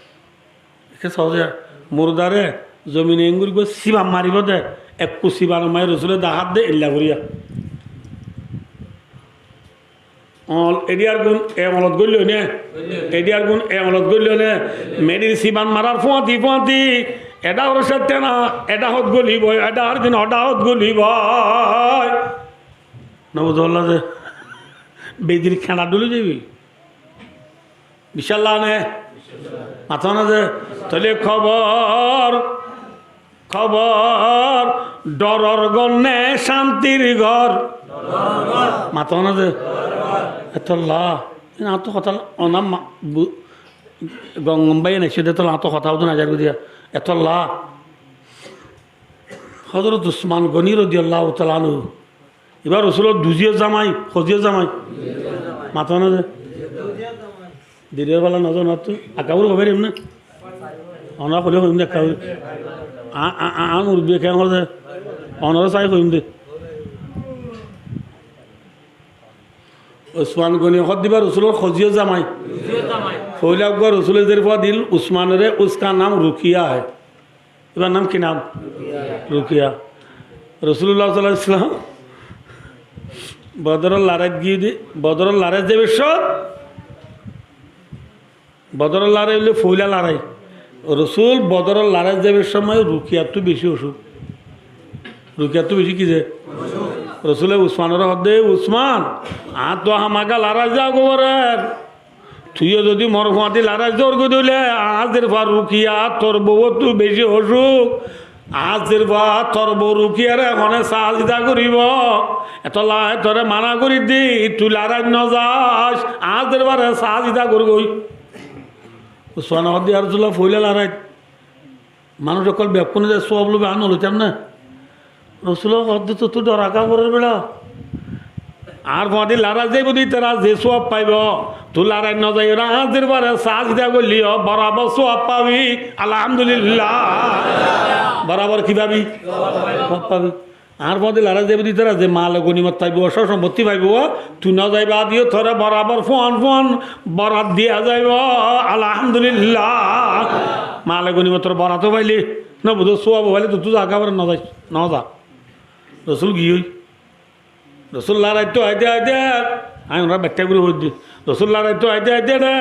ke sóze, murdare zobine enggúri goi siban maribó de, ekku siban mari Rosule dahá de illa goríya. Ol, ediyar gun e olot goilló né? Ediyar gun e olot goilló né? Medir siban marar fúañti fúañti, eda hor sátte na, eda hot goli boi, eda hor din oda hot goli boi. Nobuzolla de. Bedir keñça duli dibi. Bicálla né? Mató na ze? Tóile kobor, kobor doror gór né cántir gór? Mató na ze? Etolla. Iín añáttu hotá onam bu-, gom gom báiyain aiccé de etolla añáttu hotá udún aizar goi diya. Etolla. Hozorot Usman Goni rodiyallahu taala anhu. Ibá Rosulor duziyó zamai, hoziyó zamai? Mató na ze? Diriyór bála nozor na tui. Akabur hoibar emne? Onorá hoile hoiyum de akabur. A, a, a, a, murubbi ken hoó de? Onorá sai hoiyum de. Usman Goni hoó de ibá Rosulor hoziyó zamai? Foila uggwá Rosule zerfua dil Usmanore, uska nam Rukiya hai. Ibar nam ki nam? Rukiya. Rosulullah sallallahu alaihi wasallam Bodoror larait giyé de, Bodoror larait zaibar cómot, Bodoror larait óile foila larait. Rosul Bodoror larait zaibar cómot Rukiyattú beci ocúk. Rukiyattú beci ki ze? Rosule Usmanore hoó de, Usman, añáttu hámaká larait za gorer. Tuiyó zodi mor fúañti larait zor goi dóile, añár zerfua Rukiya tor bouwottú beci ocúk. Añár zerfua tor bou Rukiyare hone saájida goríbo? Etolla añí tore mana gorí di, tui larait nozais, añár zerfuare saájida gor goi. Usmane hoó de, ya Rosulullah, foila larait. Manúic ókkol bekkúne de sóob loibo, añí noloitam né? Rosule hoó de, tottú dora kafurer beça. Añár fúañti larait zaibo de ítara ze sóob faibo, tui larait nozaiyóre añár zerfuare saájida goillé yó borabor sóob fabi. Alhamdulillah. Borabor ki fabi? Sóob fabi. Añár fúañti larait zaibo de ítara ze male gonimot faibo, só sompotti faibo, tui nozai bade yó tore borabor fúan fúan borat diya zaibo. Alhamdulillah. Male gonimotor borat ó faile, no buzó, sóob ó faile, tottú za kafurer, nozai, noza. Rosul giyói. Rosul laraittú aite aite, añí onorare bekkúa gorí hoóir de. Rosul laraittú aite aite de,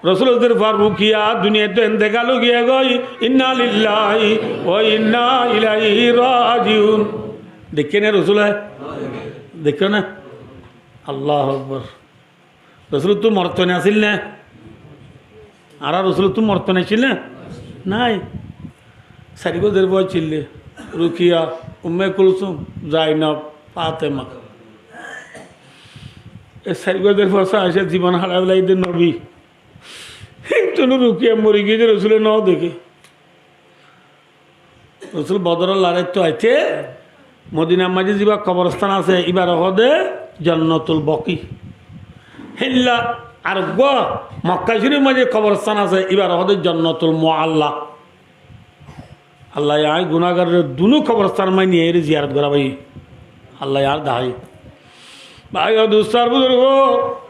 Rosulor zerfua Rukiya duniyaittú entekal ói giyé goi. Inna lillahi wa inna ilaihi rajiun. Deikké né Rosule? Deikké né? Allahu Akbar. Rosúlottú morotfuain accíl né? Añára Rosúlottú morotfuain accíl né? Nái. Sairgúa zerfua accíl de, Rukiya, Umme Kulsum, Zainab, Fatema. E sairgúa zerfua sá accíl, zibon hárai félaiye de nobi. Híntunu Rukiya mori giyé de Rosúle no deké. Rosúl Bodoror laraittú aite, Modinar maze ziba koborostán asé, ibare hoó de Jannatul Baki. Héilla areggúa Mokka Córif maze koborostán asé, ibare hoó de Jannatul Mualla. Allaye añí gunágarore dunú koborostán maze niyóre ziyarot gorá bái. Allaye añáre dahái. Bái o dustó ar buzurgó,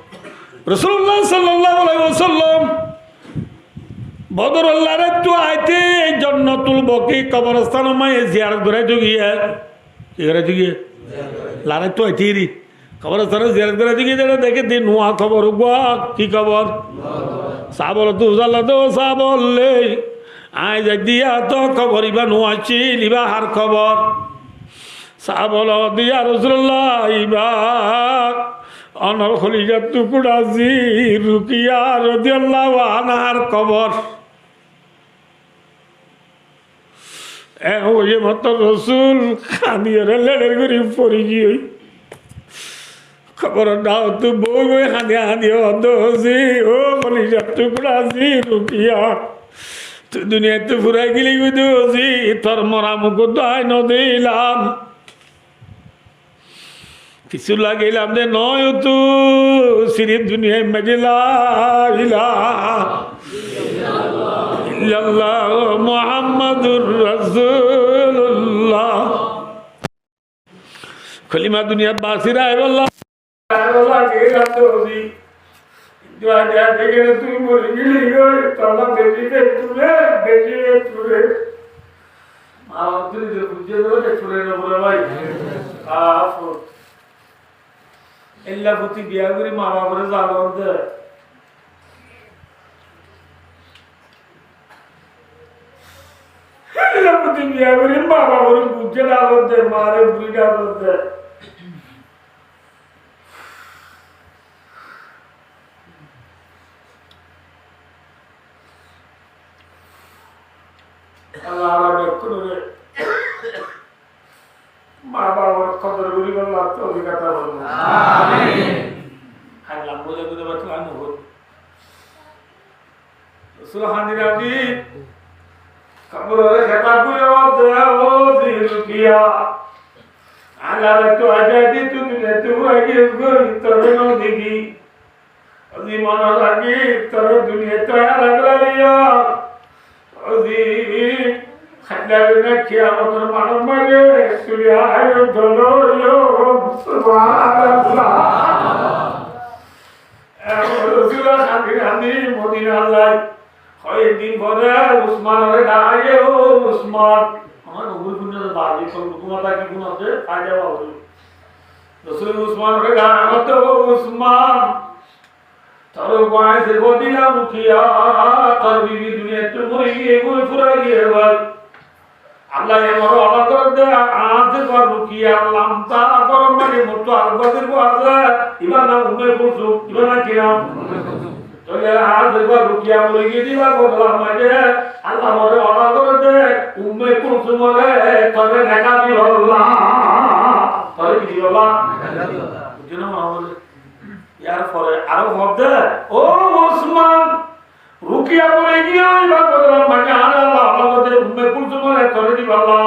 Rosulullah sallallahu alaihi wasallam Bodoror laraittú aite Jannatul Baki koborostánor maze ziyarot goráito giyé. Ki goráito giyé? Laraittú aite ri koborostánot ziyarot goráito giyé, dere deké de nuwa kobor uggúa. Ki kobor? Sahába ókkolottú fusálde, ó sahába ókkol, añí zai de yían to kobor ibá nuwa accíl, ibá hár kobor? Sahába ókkole hoó de, ya Rosulullah, ibá onor holijar tukura zi Rukiya rodiyallahu anhar kobor. E hoiyé mattor Rosul kañdiyóre ledher gorí fori giyói. Koboror dhákottú boi boi kañdi kañdi hoó de, ó zi, ó holijar tukura zi Rukiya, tui duniyaittú furai geli goi de, ó zi, tor mora muk uddúa añí no dekílam. Kissú lagailam de noó, tui sirif duniyair maze la ilaha illallah Muhammadur Kalima duniyat basi raibólla. Raibólla ki rato di. Dua dua dege tui mori gili goi, tolla beci de ture, beci de ture. Ma baf tui de bujje de ture na bura bái. Afu. Ella futi biya gori ma bafore zalon de. Ella futi biya gori ma bafore bujje dalon de, mare buri dalon de. Allah, Allah, bekkúnore ma babar kodor goribar toufik ata formo. Amin. Añí lamba gori gori bacci lamba gori. Rosul handi handi koborore hetab gori hoódde, "Ó Rukiya, añáre to aijja di tui duniyat tú furai giyós goi, tore no deki." Ó zi, mone raki, tore duniyat tú añáre furai giyós. Ó zi, hailla bena kiyamotor maçor maze tui añáre dolo yo. Subhanallah. Ehón Rosule handi handi Modina zai. Hoyek din fore Usmanore dahaiyé, "Ó Usman." Amar umur kunna baji, to hukumot ki kunna de, faida babu. Rosule Usmanore dahaiyé, "Ó Usman, tore guáñi se bodila Rukiya, tor bibi duniyat tú mori giyé goi, furai giyé goi. Allah ye more order goredde, añár zibá Rukiya lamba gorom maze mottu ar zibá asé, ibar nam Umme Kulsum, ibar nam ki nam?" Tóile añár zibá Rukiya mori giyé de ibar bodolar maze Allah more order goredde, Umme Kulsumore tore nika dibolla. Tore ki dibolla? Buzzo né mone hoile? Yar fore aró hoódde, "Ó Usman, Rukiya mori giyé, ibar bodolar maze añáre Allah order goredde Umme Kulsumore tore dibolla.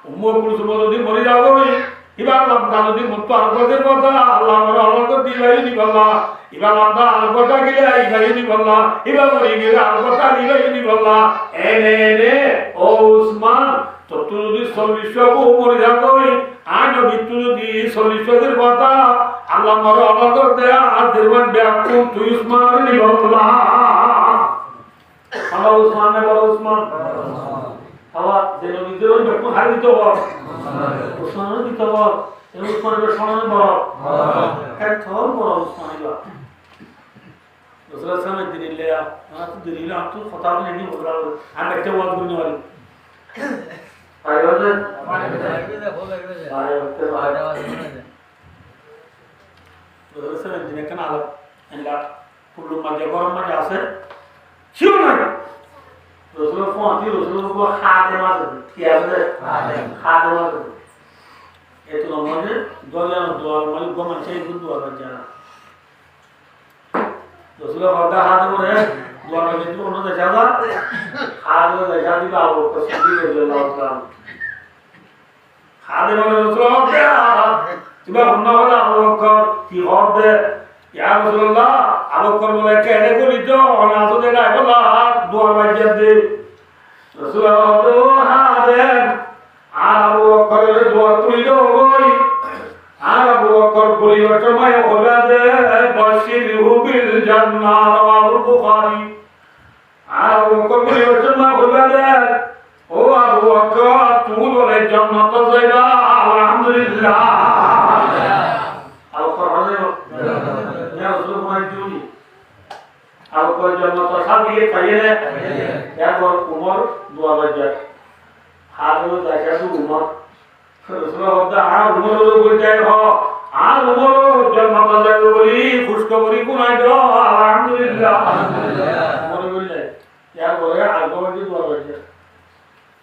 Umme Kulsum zodi mori zagói, ibar lamba zodi mottu ar zibá asé, Allah more order goredde ibar dibolla. Ibar lamba ar zibá gile ibar dibolla. Ibar mori gile ar zibá gile ibar dibolla." Ene ene, ó Usman, tottú zodi sollic bou mori zagói, añí nobittú zodi sollic bosór bada Allah more order goredde, añár zibá bekkún tui Usmanore dibolla. Boro Usman né boro Usman? Abar ze nobi ze bekkún haré dito boro. Usmanore dito boro. E Usman iba sómane boro. Etó boro Usman iba. Rosul sallam ek din illa, añár to deri óil, añár to hotá boli nai, boli nai, añí ekta waz gori nai. Fari hoó de? Fari hoó de, fari hoó de. Rosul sallam ek din ekkán alot, ella, kullum maze, gorom maze asé, kiyó nai. Rosul fúañti, Rosul uggwá hadem asé, ki asé? Hadem. Hadem asé. Etó maze, doriya, duar maze, uggwá manúic, duar maze jana. Rosule hoódde, "Hadem ore, duar maze tui honno zaisa za." Hadem ore zaisa diba Abu Bokkor Siddik radiyallahu ta'ala anhu. Hadem ore Rosule hoódde, "Tuáñra honno hoór Abu Bokkor, ki hoódde?" "Ya Rosulallah, Abu Bokkor bole kene goli to, hone asó de nai bolla, duar maze de." Rosule hoódde, "Ó Hadem, añár Abu Bokkorore duar kúli do goi. Añár Abu Bokkor golibar somot hoiba de, 'Bashshirhu bil jannah,'" rawahul Bukhari. Añár Abu Bokkor golibar somot hoiba de, "Ó Abu Bokkor, tuñí bole jonnot zaiba, alhamdulillah." Abu Bokkor hoiba de, ya Rosul, hoiba de. Abu Bokkor jonnotor sábiyet faiyé né? Erfor Umor duar baijjé. Hadem ore zaisa de Umor. Rosule hoódde, "Añár Umorore goli dai ho, añár Umor jonnotot zaibo buli kúckoborí fúnai do, alhamdulillah." Umore goli dai. Erfore ar goli dai duar baijjé.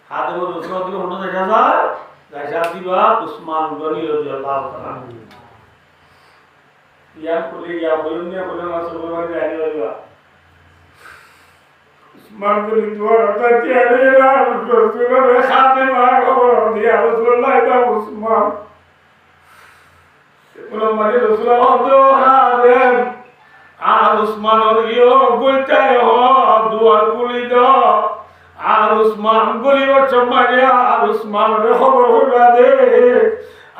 Hadem ore Rosule hoódde, "Honno zaisa za?" "Zaisa diba Usman Goni radiyallahu ta'ala anhu." Yián hoilé, yián hoilé, yián hoilé, Usman Goni duar ot tiyar óiye, Rosulore hadem ore hóbor diye, "Ya Rosulallah, ita Usman." Uno mane Rosule hoódde, "Ó hadem, añár Usmanore giyó goli dai ho, duar kúli do." Añár Usman golibar somot añár Usmanore hóbor hoiba de.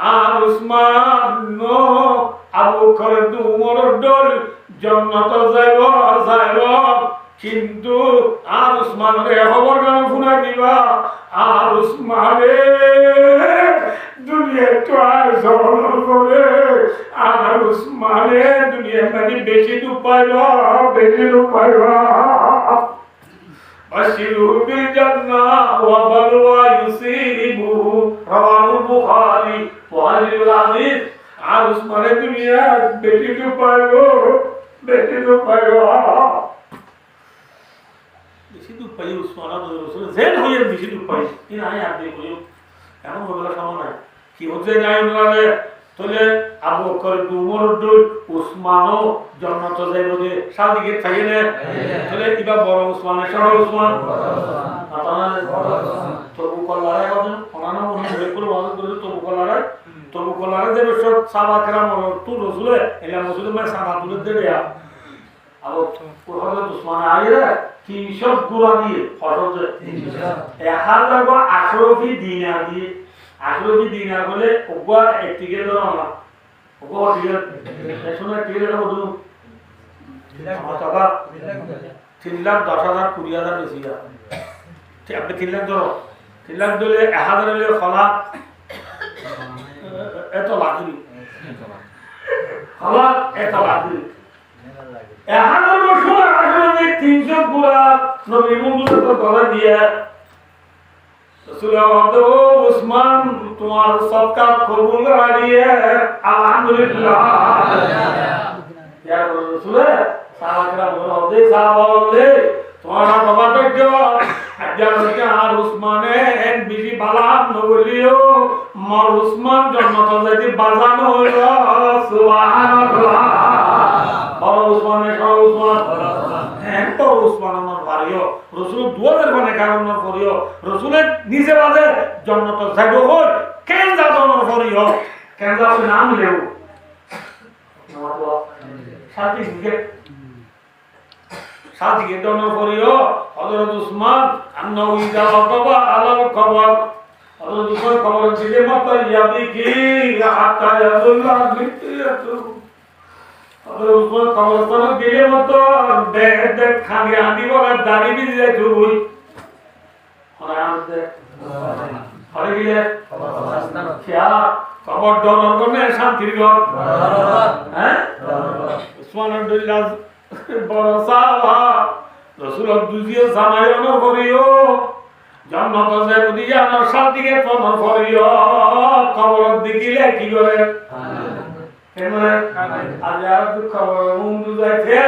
Añár Usman no Abu Bokkor de Umoror dóilla jonnotot zaibo, zaibo. Kintu añár Usmanore e hóbor gán funai diba, añár Usmane duniyaittú aizonor fore, añár Usmane duniyar maze beci duk faibo, beci duk faibo. بشره بالجنة وبلوى يصيبه. رواه البخاري. Buhárir hadis. Añár Usmane duniyat beci duk faibo, beci duk faibo. Beci duk faibo Usman, Allar Rosule zen hoiye beci duk faibo. Iín añí ar de hoiyum. Ehón hoibar somoi nai. Ki hoiye nai onora re? Tóile Abu Bokkor de Umoror dóilla Usmano jonnotot zaibo de, certificate faiye ne? Faiye. Tóile iba boro Usman ne cóto Usman? Boro Usman. Mata na? Boro Usman. Tobukor lorai hoó de, onora no mone hoile boro Usman bole Tobukor lorai. Tobukor lorai de beci sáhaba keramor tu Rosule, ela mosjidor maze sada tule de ya. Ar Hozrot Usmane aiyóre tin cót gura diye, hozrot de. Tin cót. Ek házar gua acórofi dinar diye. Acórofi dinar hoile uggwá ek tiket dóro na. Uggwá tiket. Ek sónar tiket hoto? Tin lak. Tin lak doc házar, kuri házar beci ya. Ti-, apni tin lak dóro. Tin lak dóile ek házar óile hola? Eto lak. Hola? Eto lak. Ek házar bosór age tin cót gura nobir bondure to gora diye. Rosule hoó de, "Ó Usman, tuáñr sodka kobul gora diye, alhamdulillah." Yar pore Rosule sáhaba keramore hoó de, "Sáhaba ókkol, tuáñra hoba dóijjo, aijja loikke añár Usmane en beci bala ham no goilleyo, mor Usman jonnotot zaite bazan óibo." Subhanallah. Boro Usman ne cóto Usman? Boro Usman. Hé, boro Usman onor foriyo. Rosule dua der mane karon onor foriyo. Rosule nize baze jonnotot zaibo hoi, ken zat onor foriyo. Ken zat nam lebu. Certificate. Certificate onor foriyo, Hozrot Usman, أنه إذا وقف على القبر. Hozrot Usman kobor dile moto يبكي حتى يبل لحيته. Hozrot Usman kobor dile moto de, de, kande, kande bole dari bizi zaito goi. Hone gile? Kiyá? Kobor doror gor ne cántir gor? Hé? Usmanor dóilla boro sáhaba, Rosulor duziye zamai onor foriyo, jonnotot zaibo de yián or certificate onor foriyo, kobor dile ki gore? Kemne? Aijja ar duk kobor mundu zaite.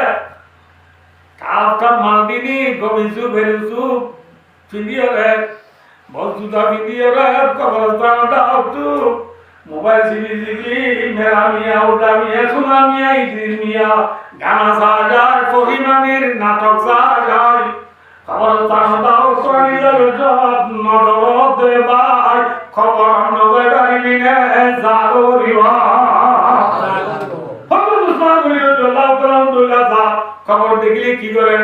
Kaf kaf mal dini, gomi suf, heri suf, findiyore, bol juta findiyore, kobor zar dawtu, mobail sibi sibi, Mera Miya, Uda Miya, Suna Miya, Idris Miya, gana sa zai, Fohimanir natok sa zai. Kobor zar dawtu ani zar jot, no doro de bái, kobor no zai bari mine, zaro riwa. Hozrot Usman goni radiyallahu taala anhu zar, kobor dekile ki gore?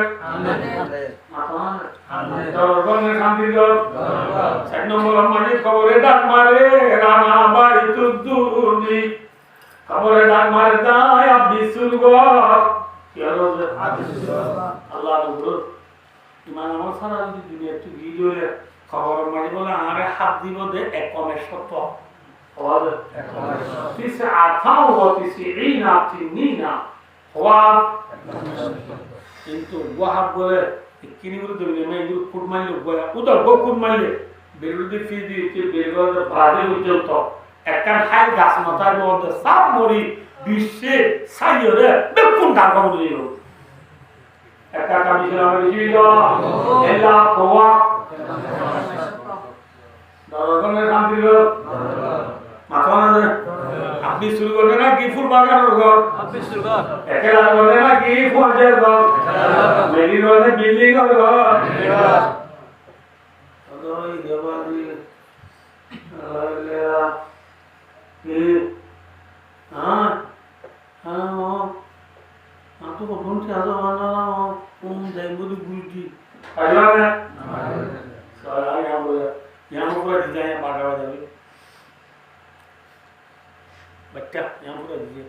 Amin. Doror gor ne cántir gor? Doror gor. Sair nombor maze kobore dhak mare, Rana Baitudduni. Kobore dhak mare de, Abbisur gor. Ki hol de? Abbisur gor. Allah nubur. Iman amol sára zodi duniyaittú gili óile, kobor maze bole añáre hák dibo de ek kome sottor. Hol de? Ek kome sottor. Tis'atan wa tis'ina sinina. Hoó? Kintu uggwá hák bole, ikkíni bole dóri mari, uggwá kút maille uggwá, uggwá kút maille, beçi di fidi, ki beçi di bade foijjonto ekkán háil gas no táibo, de sab mori, bicce sáiyore bekkún darba mori zaibo. Ekka ekka bicce no beci zaibo. Ella hoó? Doror gor ne cántir gor? Mató na de? Abbisur gor ne náki ful baganor gor? Abbisur gor. Ekela gor ne náki fuañjar gor? Ekela gor. Medir gor ne bildingor gor? Medir gor. Adoi de bari. Alhamdulillah. Ki? Há? Há, ó. Añáttu hoddúr ti asó, há, na, na, ó. Kún zaibóu de guri di. Failla ne? Failla, yián bole. Yián bole di zai, yián baga baga. Yián fúrai diyé.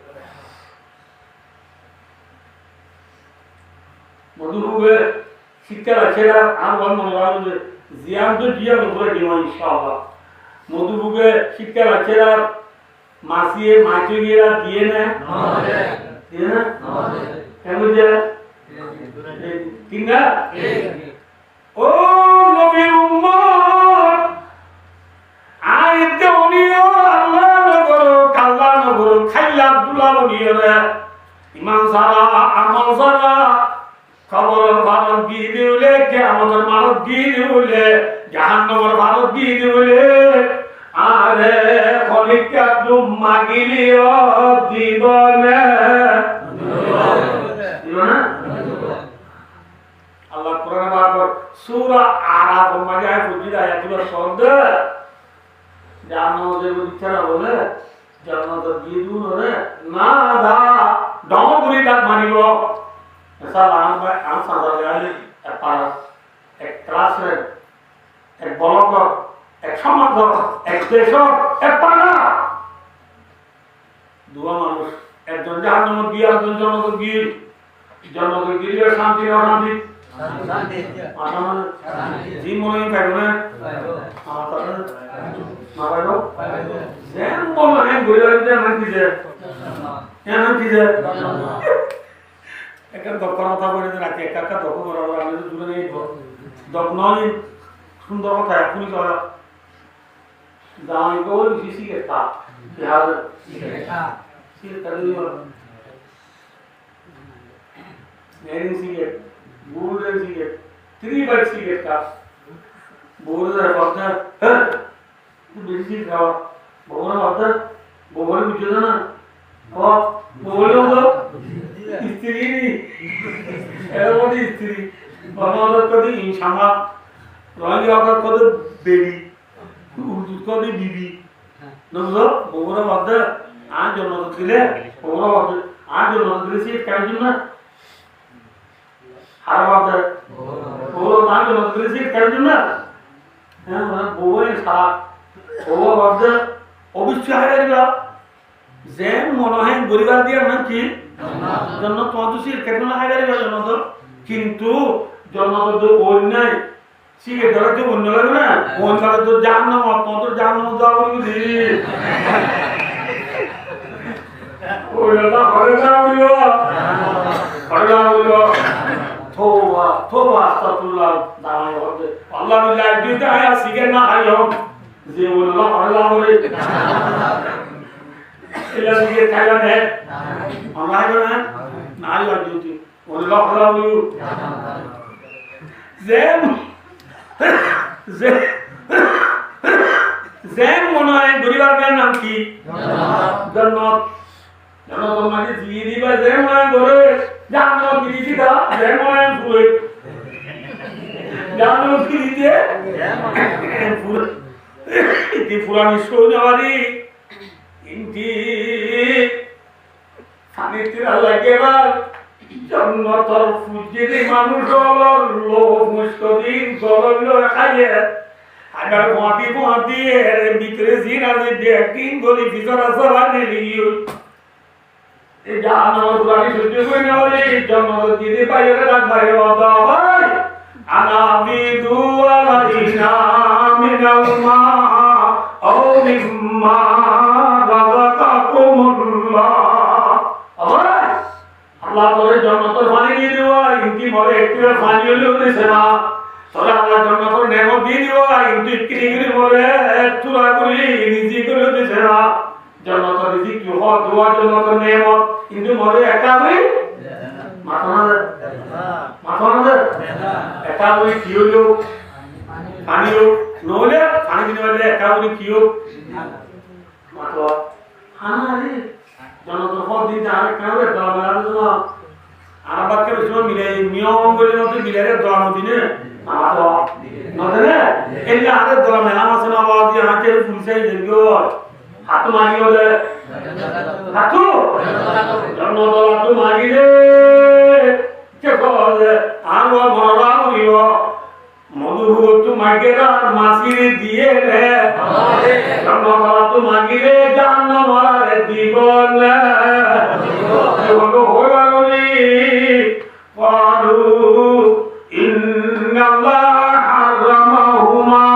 Modúfuge cíkkar aiccé ar, añár uwar mone hoó de, ziyán to ziyán fúrai diyum, incállah. Modúfuge cíkkar aiccé ar, masiye maitó giyé ar diyé né? Diyé né? Kemon diyé? Thík na? Ó nobir ummot, añí edde uniyo Allah no goró, Allah no goró, kailla Abdullah uniyore, iman sára, amol sára, kobor or farot giyé de óile, kiyamotor maidan ot giyé de óile, jahannamor farot giyé de óile, añáre honikka dum magileyó dibo né? Dibo né? Allah Kuran e bar bar Sura Araf or maze añí fojji de ayat ibar sóde, jahannamot zaibo de iccá no óile, jonnot ot giyé de óile, na da, dhoóñr gorí dhak maribo. Misal, añár bái, añár sáñsar bái, ek para, ek class ot, ek block ot, ek somaj ot, ek dec ot, ek para. Duwa manúc, ekzon jahannamot giyé, arekzon jonnot giyé. Jonnot giyé cánti na ocánti? Cánti. Mato na? Cánti. Ze mone hoó faibo na? Faibo. Mato na? Faibo. Na faibo? Faibo. Ze mone hoó gorí faibo, iyán nam ki ze? Iyán nam ki ze? Ekkán dok hotá hoile de, rati ekka ekka dok hoór, ar ami to dure nai, dok no, sundor hotá ekkuni hoó. Zamai bou beci cigarette há. Ki há? Cigarette há. Cigarette há de bou. Merin cigarette, golden cigarette, three five cigarette há. Bou re hoó de, "Hé, tui beci cigarette hás." Bou re hoó de, bou re buzó de na? Ó, bou re hoó de istiri ni. Ere hoó de istiri. Bangla ot hoó de insama. Rohingya ot hoó de beri. Urdu ot hoó de bibi. No buzó? Bou re hoó de, añí jonnot gile, bou re hoó de, añí jonnot gile cigarette hái diyum na? Hare hoó de, bou re hoó de, añí jonnot gile cigarette hái diyum na? Há, mane bou e sara, bou re hoó de, oboicce hái fariba. Ze mone hoó gorí fariba de iyán nam ki? Jonnot. Jonnot, tuáñra to cigarette hái fariba jonnot ot. Kintu jonnot ot to oin nai. Cigarette dóra to oin lage na? Oin lage to jahannamot, tuáñra to jahannamot zaa foribo de. Oin lage to hore zaa foribo. Hore zaa foribo. Toba, toba, astagfirullah. Damai hoó de, Allah billah, dui ta aya cigarette no hái hoó. Ze oin lage hore zaa foribo. Ela cigarette hái na? Hái na? Hái na? Hái na? Ze, ze, ze mone hoó gorí fariba iyán nam ki? Jonnot. Jonnot. Jonnot or maze ziyé de íba ze mone hoó goré, jahannamot giyé de íba ze mone hoó furé. Jahannamot giyé de íba ze mone hoó furé. Iti furani sóni wari. Indi Fanir tira laiggé bar, jonnotor fujjedi manúic ólor lou fuñs din goloi loi háiye. Abar fuañti fuañti ere bútore zin asé, bek din goli fisor asé, bar neli giyói. E jahannamor gurani sóijjo gori no fari, jonnotor gedi báiyore dhak mari, "O bái, أن أفيضوا علينا من الماء أو مما رزقكم الله." Ó bái, Allah tore jonnotor faní di dibo, kintu more ek tura faní óileyo dise na. Tore Allah jonnotor nemot di dibo, kintu ekkiri gori more ek tura gori rizik óileyo dise na. Jonnotor rizik ki hoó? Duwa jonnotor nemot, kintu more ekka gori. Mato na de? Mato na de? Ekka gori ki óilo? Faní óilo. Noóile faní dine faille ekka gori ki óilo? Mato. Hana re. Jonnotor fol din de añára ekka gori dola mela de na. Añára bákka beci milai, miyom gori no de milai re dola no dine. Mato. No de ne? Eilla añára dola mela mase na, Allah di añára ke furisai de goi. Háttu magile, háttu, jonnot ot háttu magile, ke hoó de, añár uore mone raká foribo. Modhu fua ttu magile ar masire diye ne. Jonnot ot háttu magile, jahannam ot ar Dibone, dibone hoibar ni. قالوا إن الله حرمهما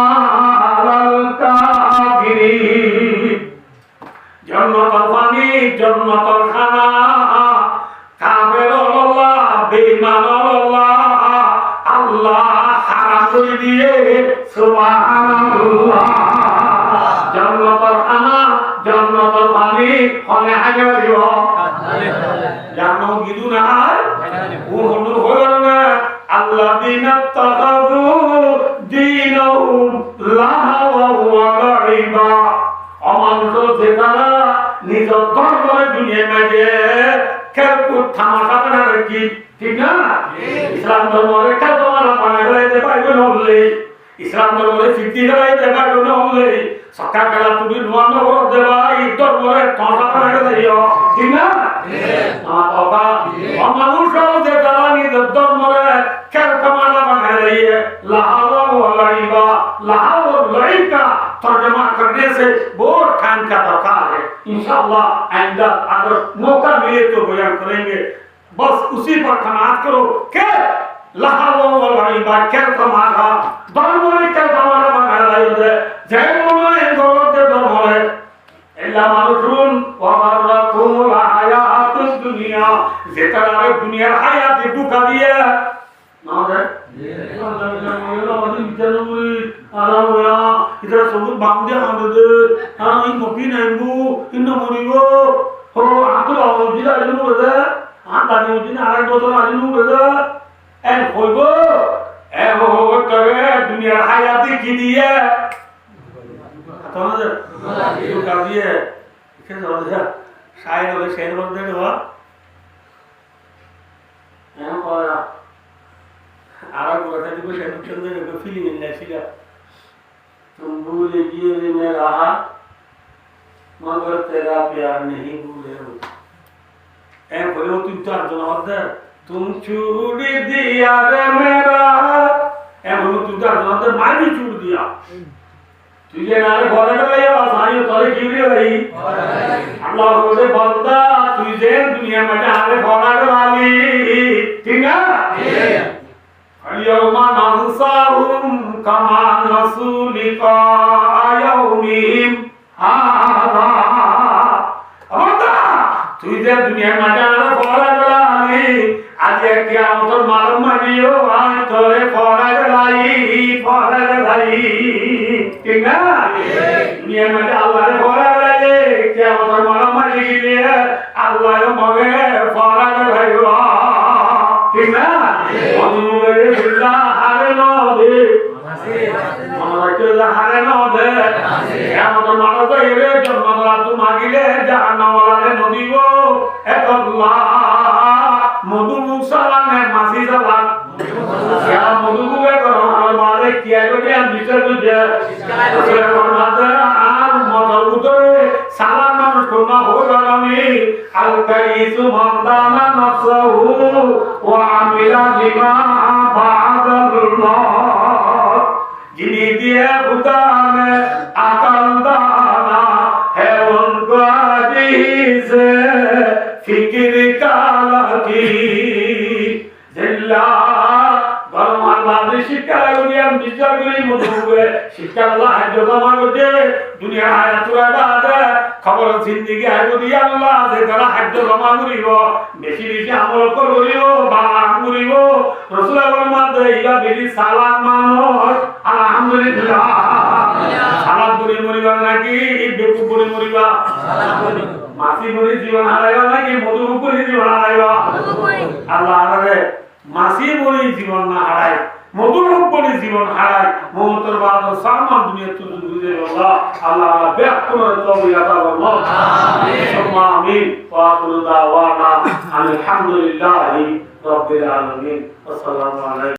على الكافرين. Jonnotor faní, jonnotor hána, kafer ókkol olla, beiman ókkol olla Allah háram gorí diyé. Subhanallah. Jonnotor hána, jonnotor faní hone háiye faribo? Jahannamot gilé nái? Ó honó hoibar na, الذين اتخذوا دينهم لهوا ولعبا. Ó manúc ókkol, ze tará nizor dormore duniyar maze khél kúd tamacá banai raikké, thík na? Islam dormore khél tamacá banai raikké, bái bóin ókkol. Islam dormore fití félai de bái bóin ókkol, sokká kéla tuli nuwa no goródde bái, dormore tamacá banai raikko, thík na? Ó manúc ókkol, ze tará nizor dormore khél tamacá banai raikké, لهوا ولعبا, لهو و لعب ka torjuma karne se bahut time ka dorkar hai. Inshallah, ainda agar mauka mile to bayan karenge. بس اسی پر قناعت کرو کہ لہو و لعب، کھیل تماشا، دھرمورے کھیل تماشا بنائے رکھیو دے، زے منے گولت دے دھرمورے۔ إلا من غرته الحياة الدنيا، زے تارارے دنیار háyati dóka diye. Ná de? Ara óya, ítara sóbut bandi hande de, ara ín gopi naibo, ín no moribo, ho, añár to baba mori giyé de, añár dadi mori giyé de, añár ek bosór age no mori giyé de, en hoibo, en hoibo, tobe duniyar háyati ki diye? Hotá no de? Dóka diye. Ki hoibo de? Sáyir óile sáyir bande de ba. Eén hoó, añára gura táki boi sáyir bande de ba, feeling e nai sila. تم بھول گئے میرا حال، مگر تیرا پیار نہیں بھولے ہم۔ Eén hoilé, tui to ar zon hoódde, تم چھوڑ دیا رے میرا حال۔ Eén hoilé, tui to ar zon hoódde, maine چھوڑ دیا۔ Tui ze añáre fora félaiyo, añára tore ki félaiyi? Allah hoódde, banda, tui ze duniyar maze añáre fora félaili, thík na? اليوم ننساهم كما نسوا لقاء يومهم هذا. Ó banda, tui ze duniyar maze añáre fora félaili, aijja kiyamotor maidonot añí tore fora félaiyi, fora félaiyi. Thík na? Duniyar maze Allahre fora félaiye, kiyamotor maidonot gile Allah ye mone fora félaibo. Thík na? Modhububure zilla hare no de. Mone rakíyo de hare no de. Kiyamotor maidonot zaiyóre jonnot ola ttu magile jahannam ola re no dibo. Etolla modhubub salak ne masi salak? Yá modhubube gorom añár baade ki aibo de, añí bisar goijji. Rosule formade, añár ummotor bútore salak manúc hon no hoibar ni? الكيس من دان نفسه وعمل لما بعد الموت. جنہیں دیا خدا نے عقل دانا ہے ان کو آج ہی سے فکر کا لقین۔ Zeilla gorom ar baade cíkka lagile, añí bisar gorí modhubube cíkka loi hájjo zoma goijje, duniyar háyat fúrai baade, koboror zindigi aibo de Allah, ze tará hájjo zoma goribo, beci beci amol goríbo, bála amol goribo. Rosule formade, ibá beci salak manúc, alhamdulillah. Salak boni moriba naki bekuf boni moriba? Masi boni zibon haraiba naki modhubub boni zibon haraiba? Allah añáre masi boni zibon no harai, modhubub boni zibon harai, moutor baade saman duniyat ttu duri zaibo Allah. Allah, Allah beggúnore toufik ata formo. Amin. Summa amin. Wa akhiru da'wana anil hamdulillahi rabbil alamin. Assalamu alaikum.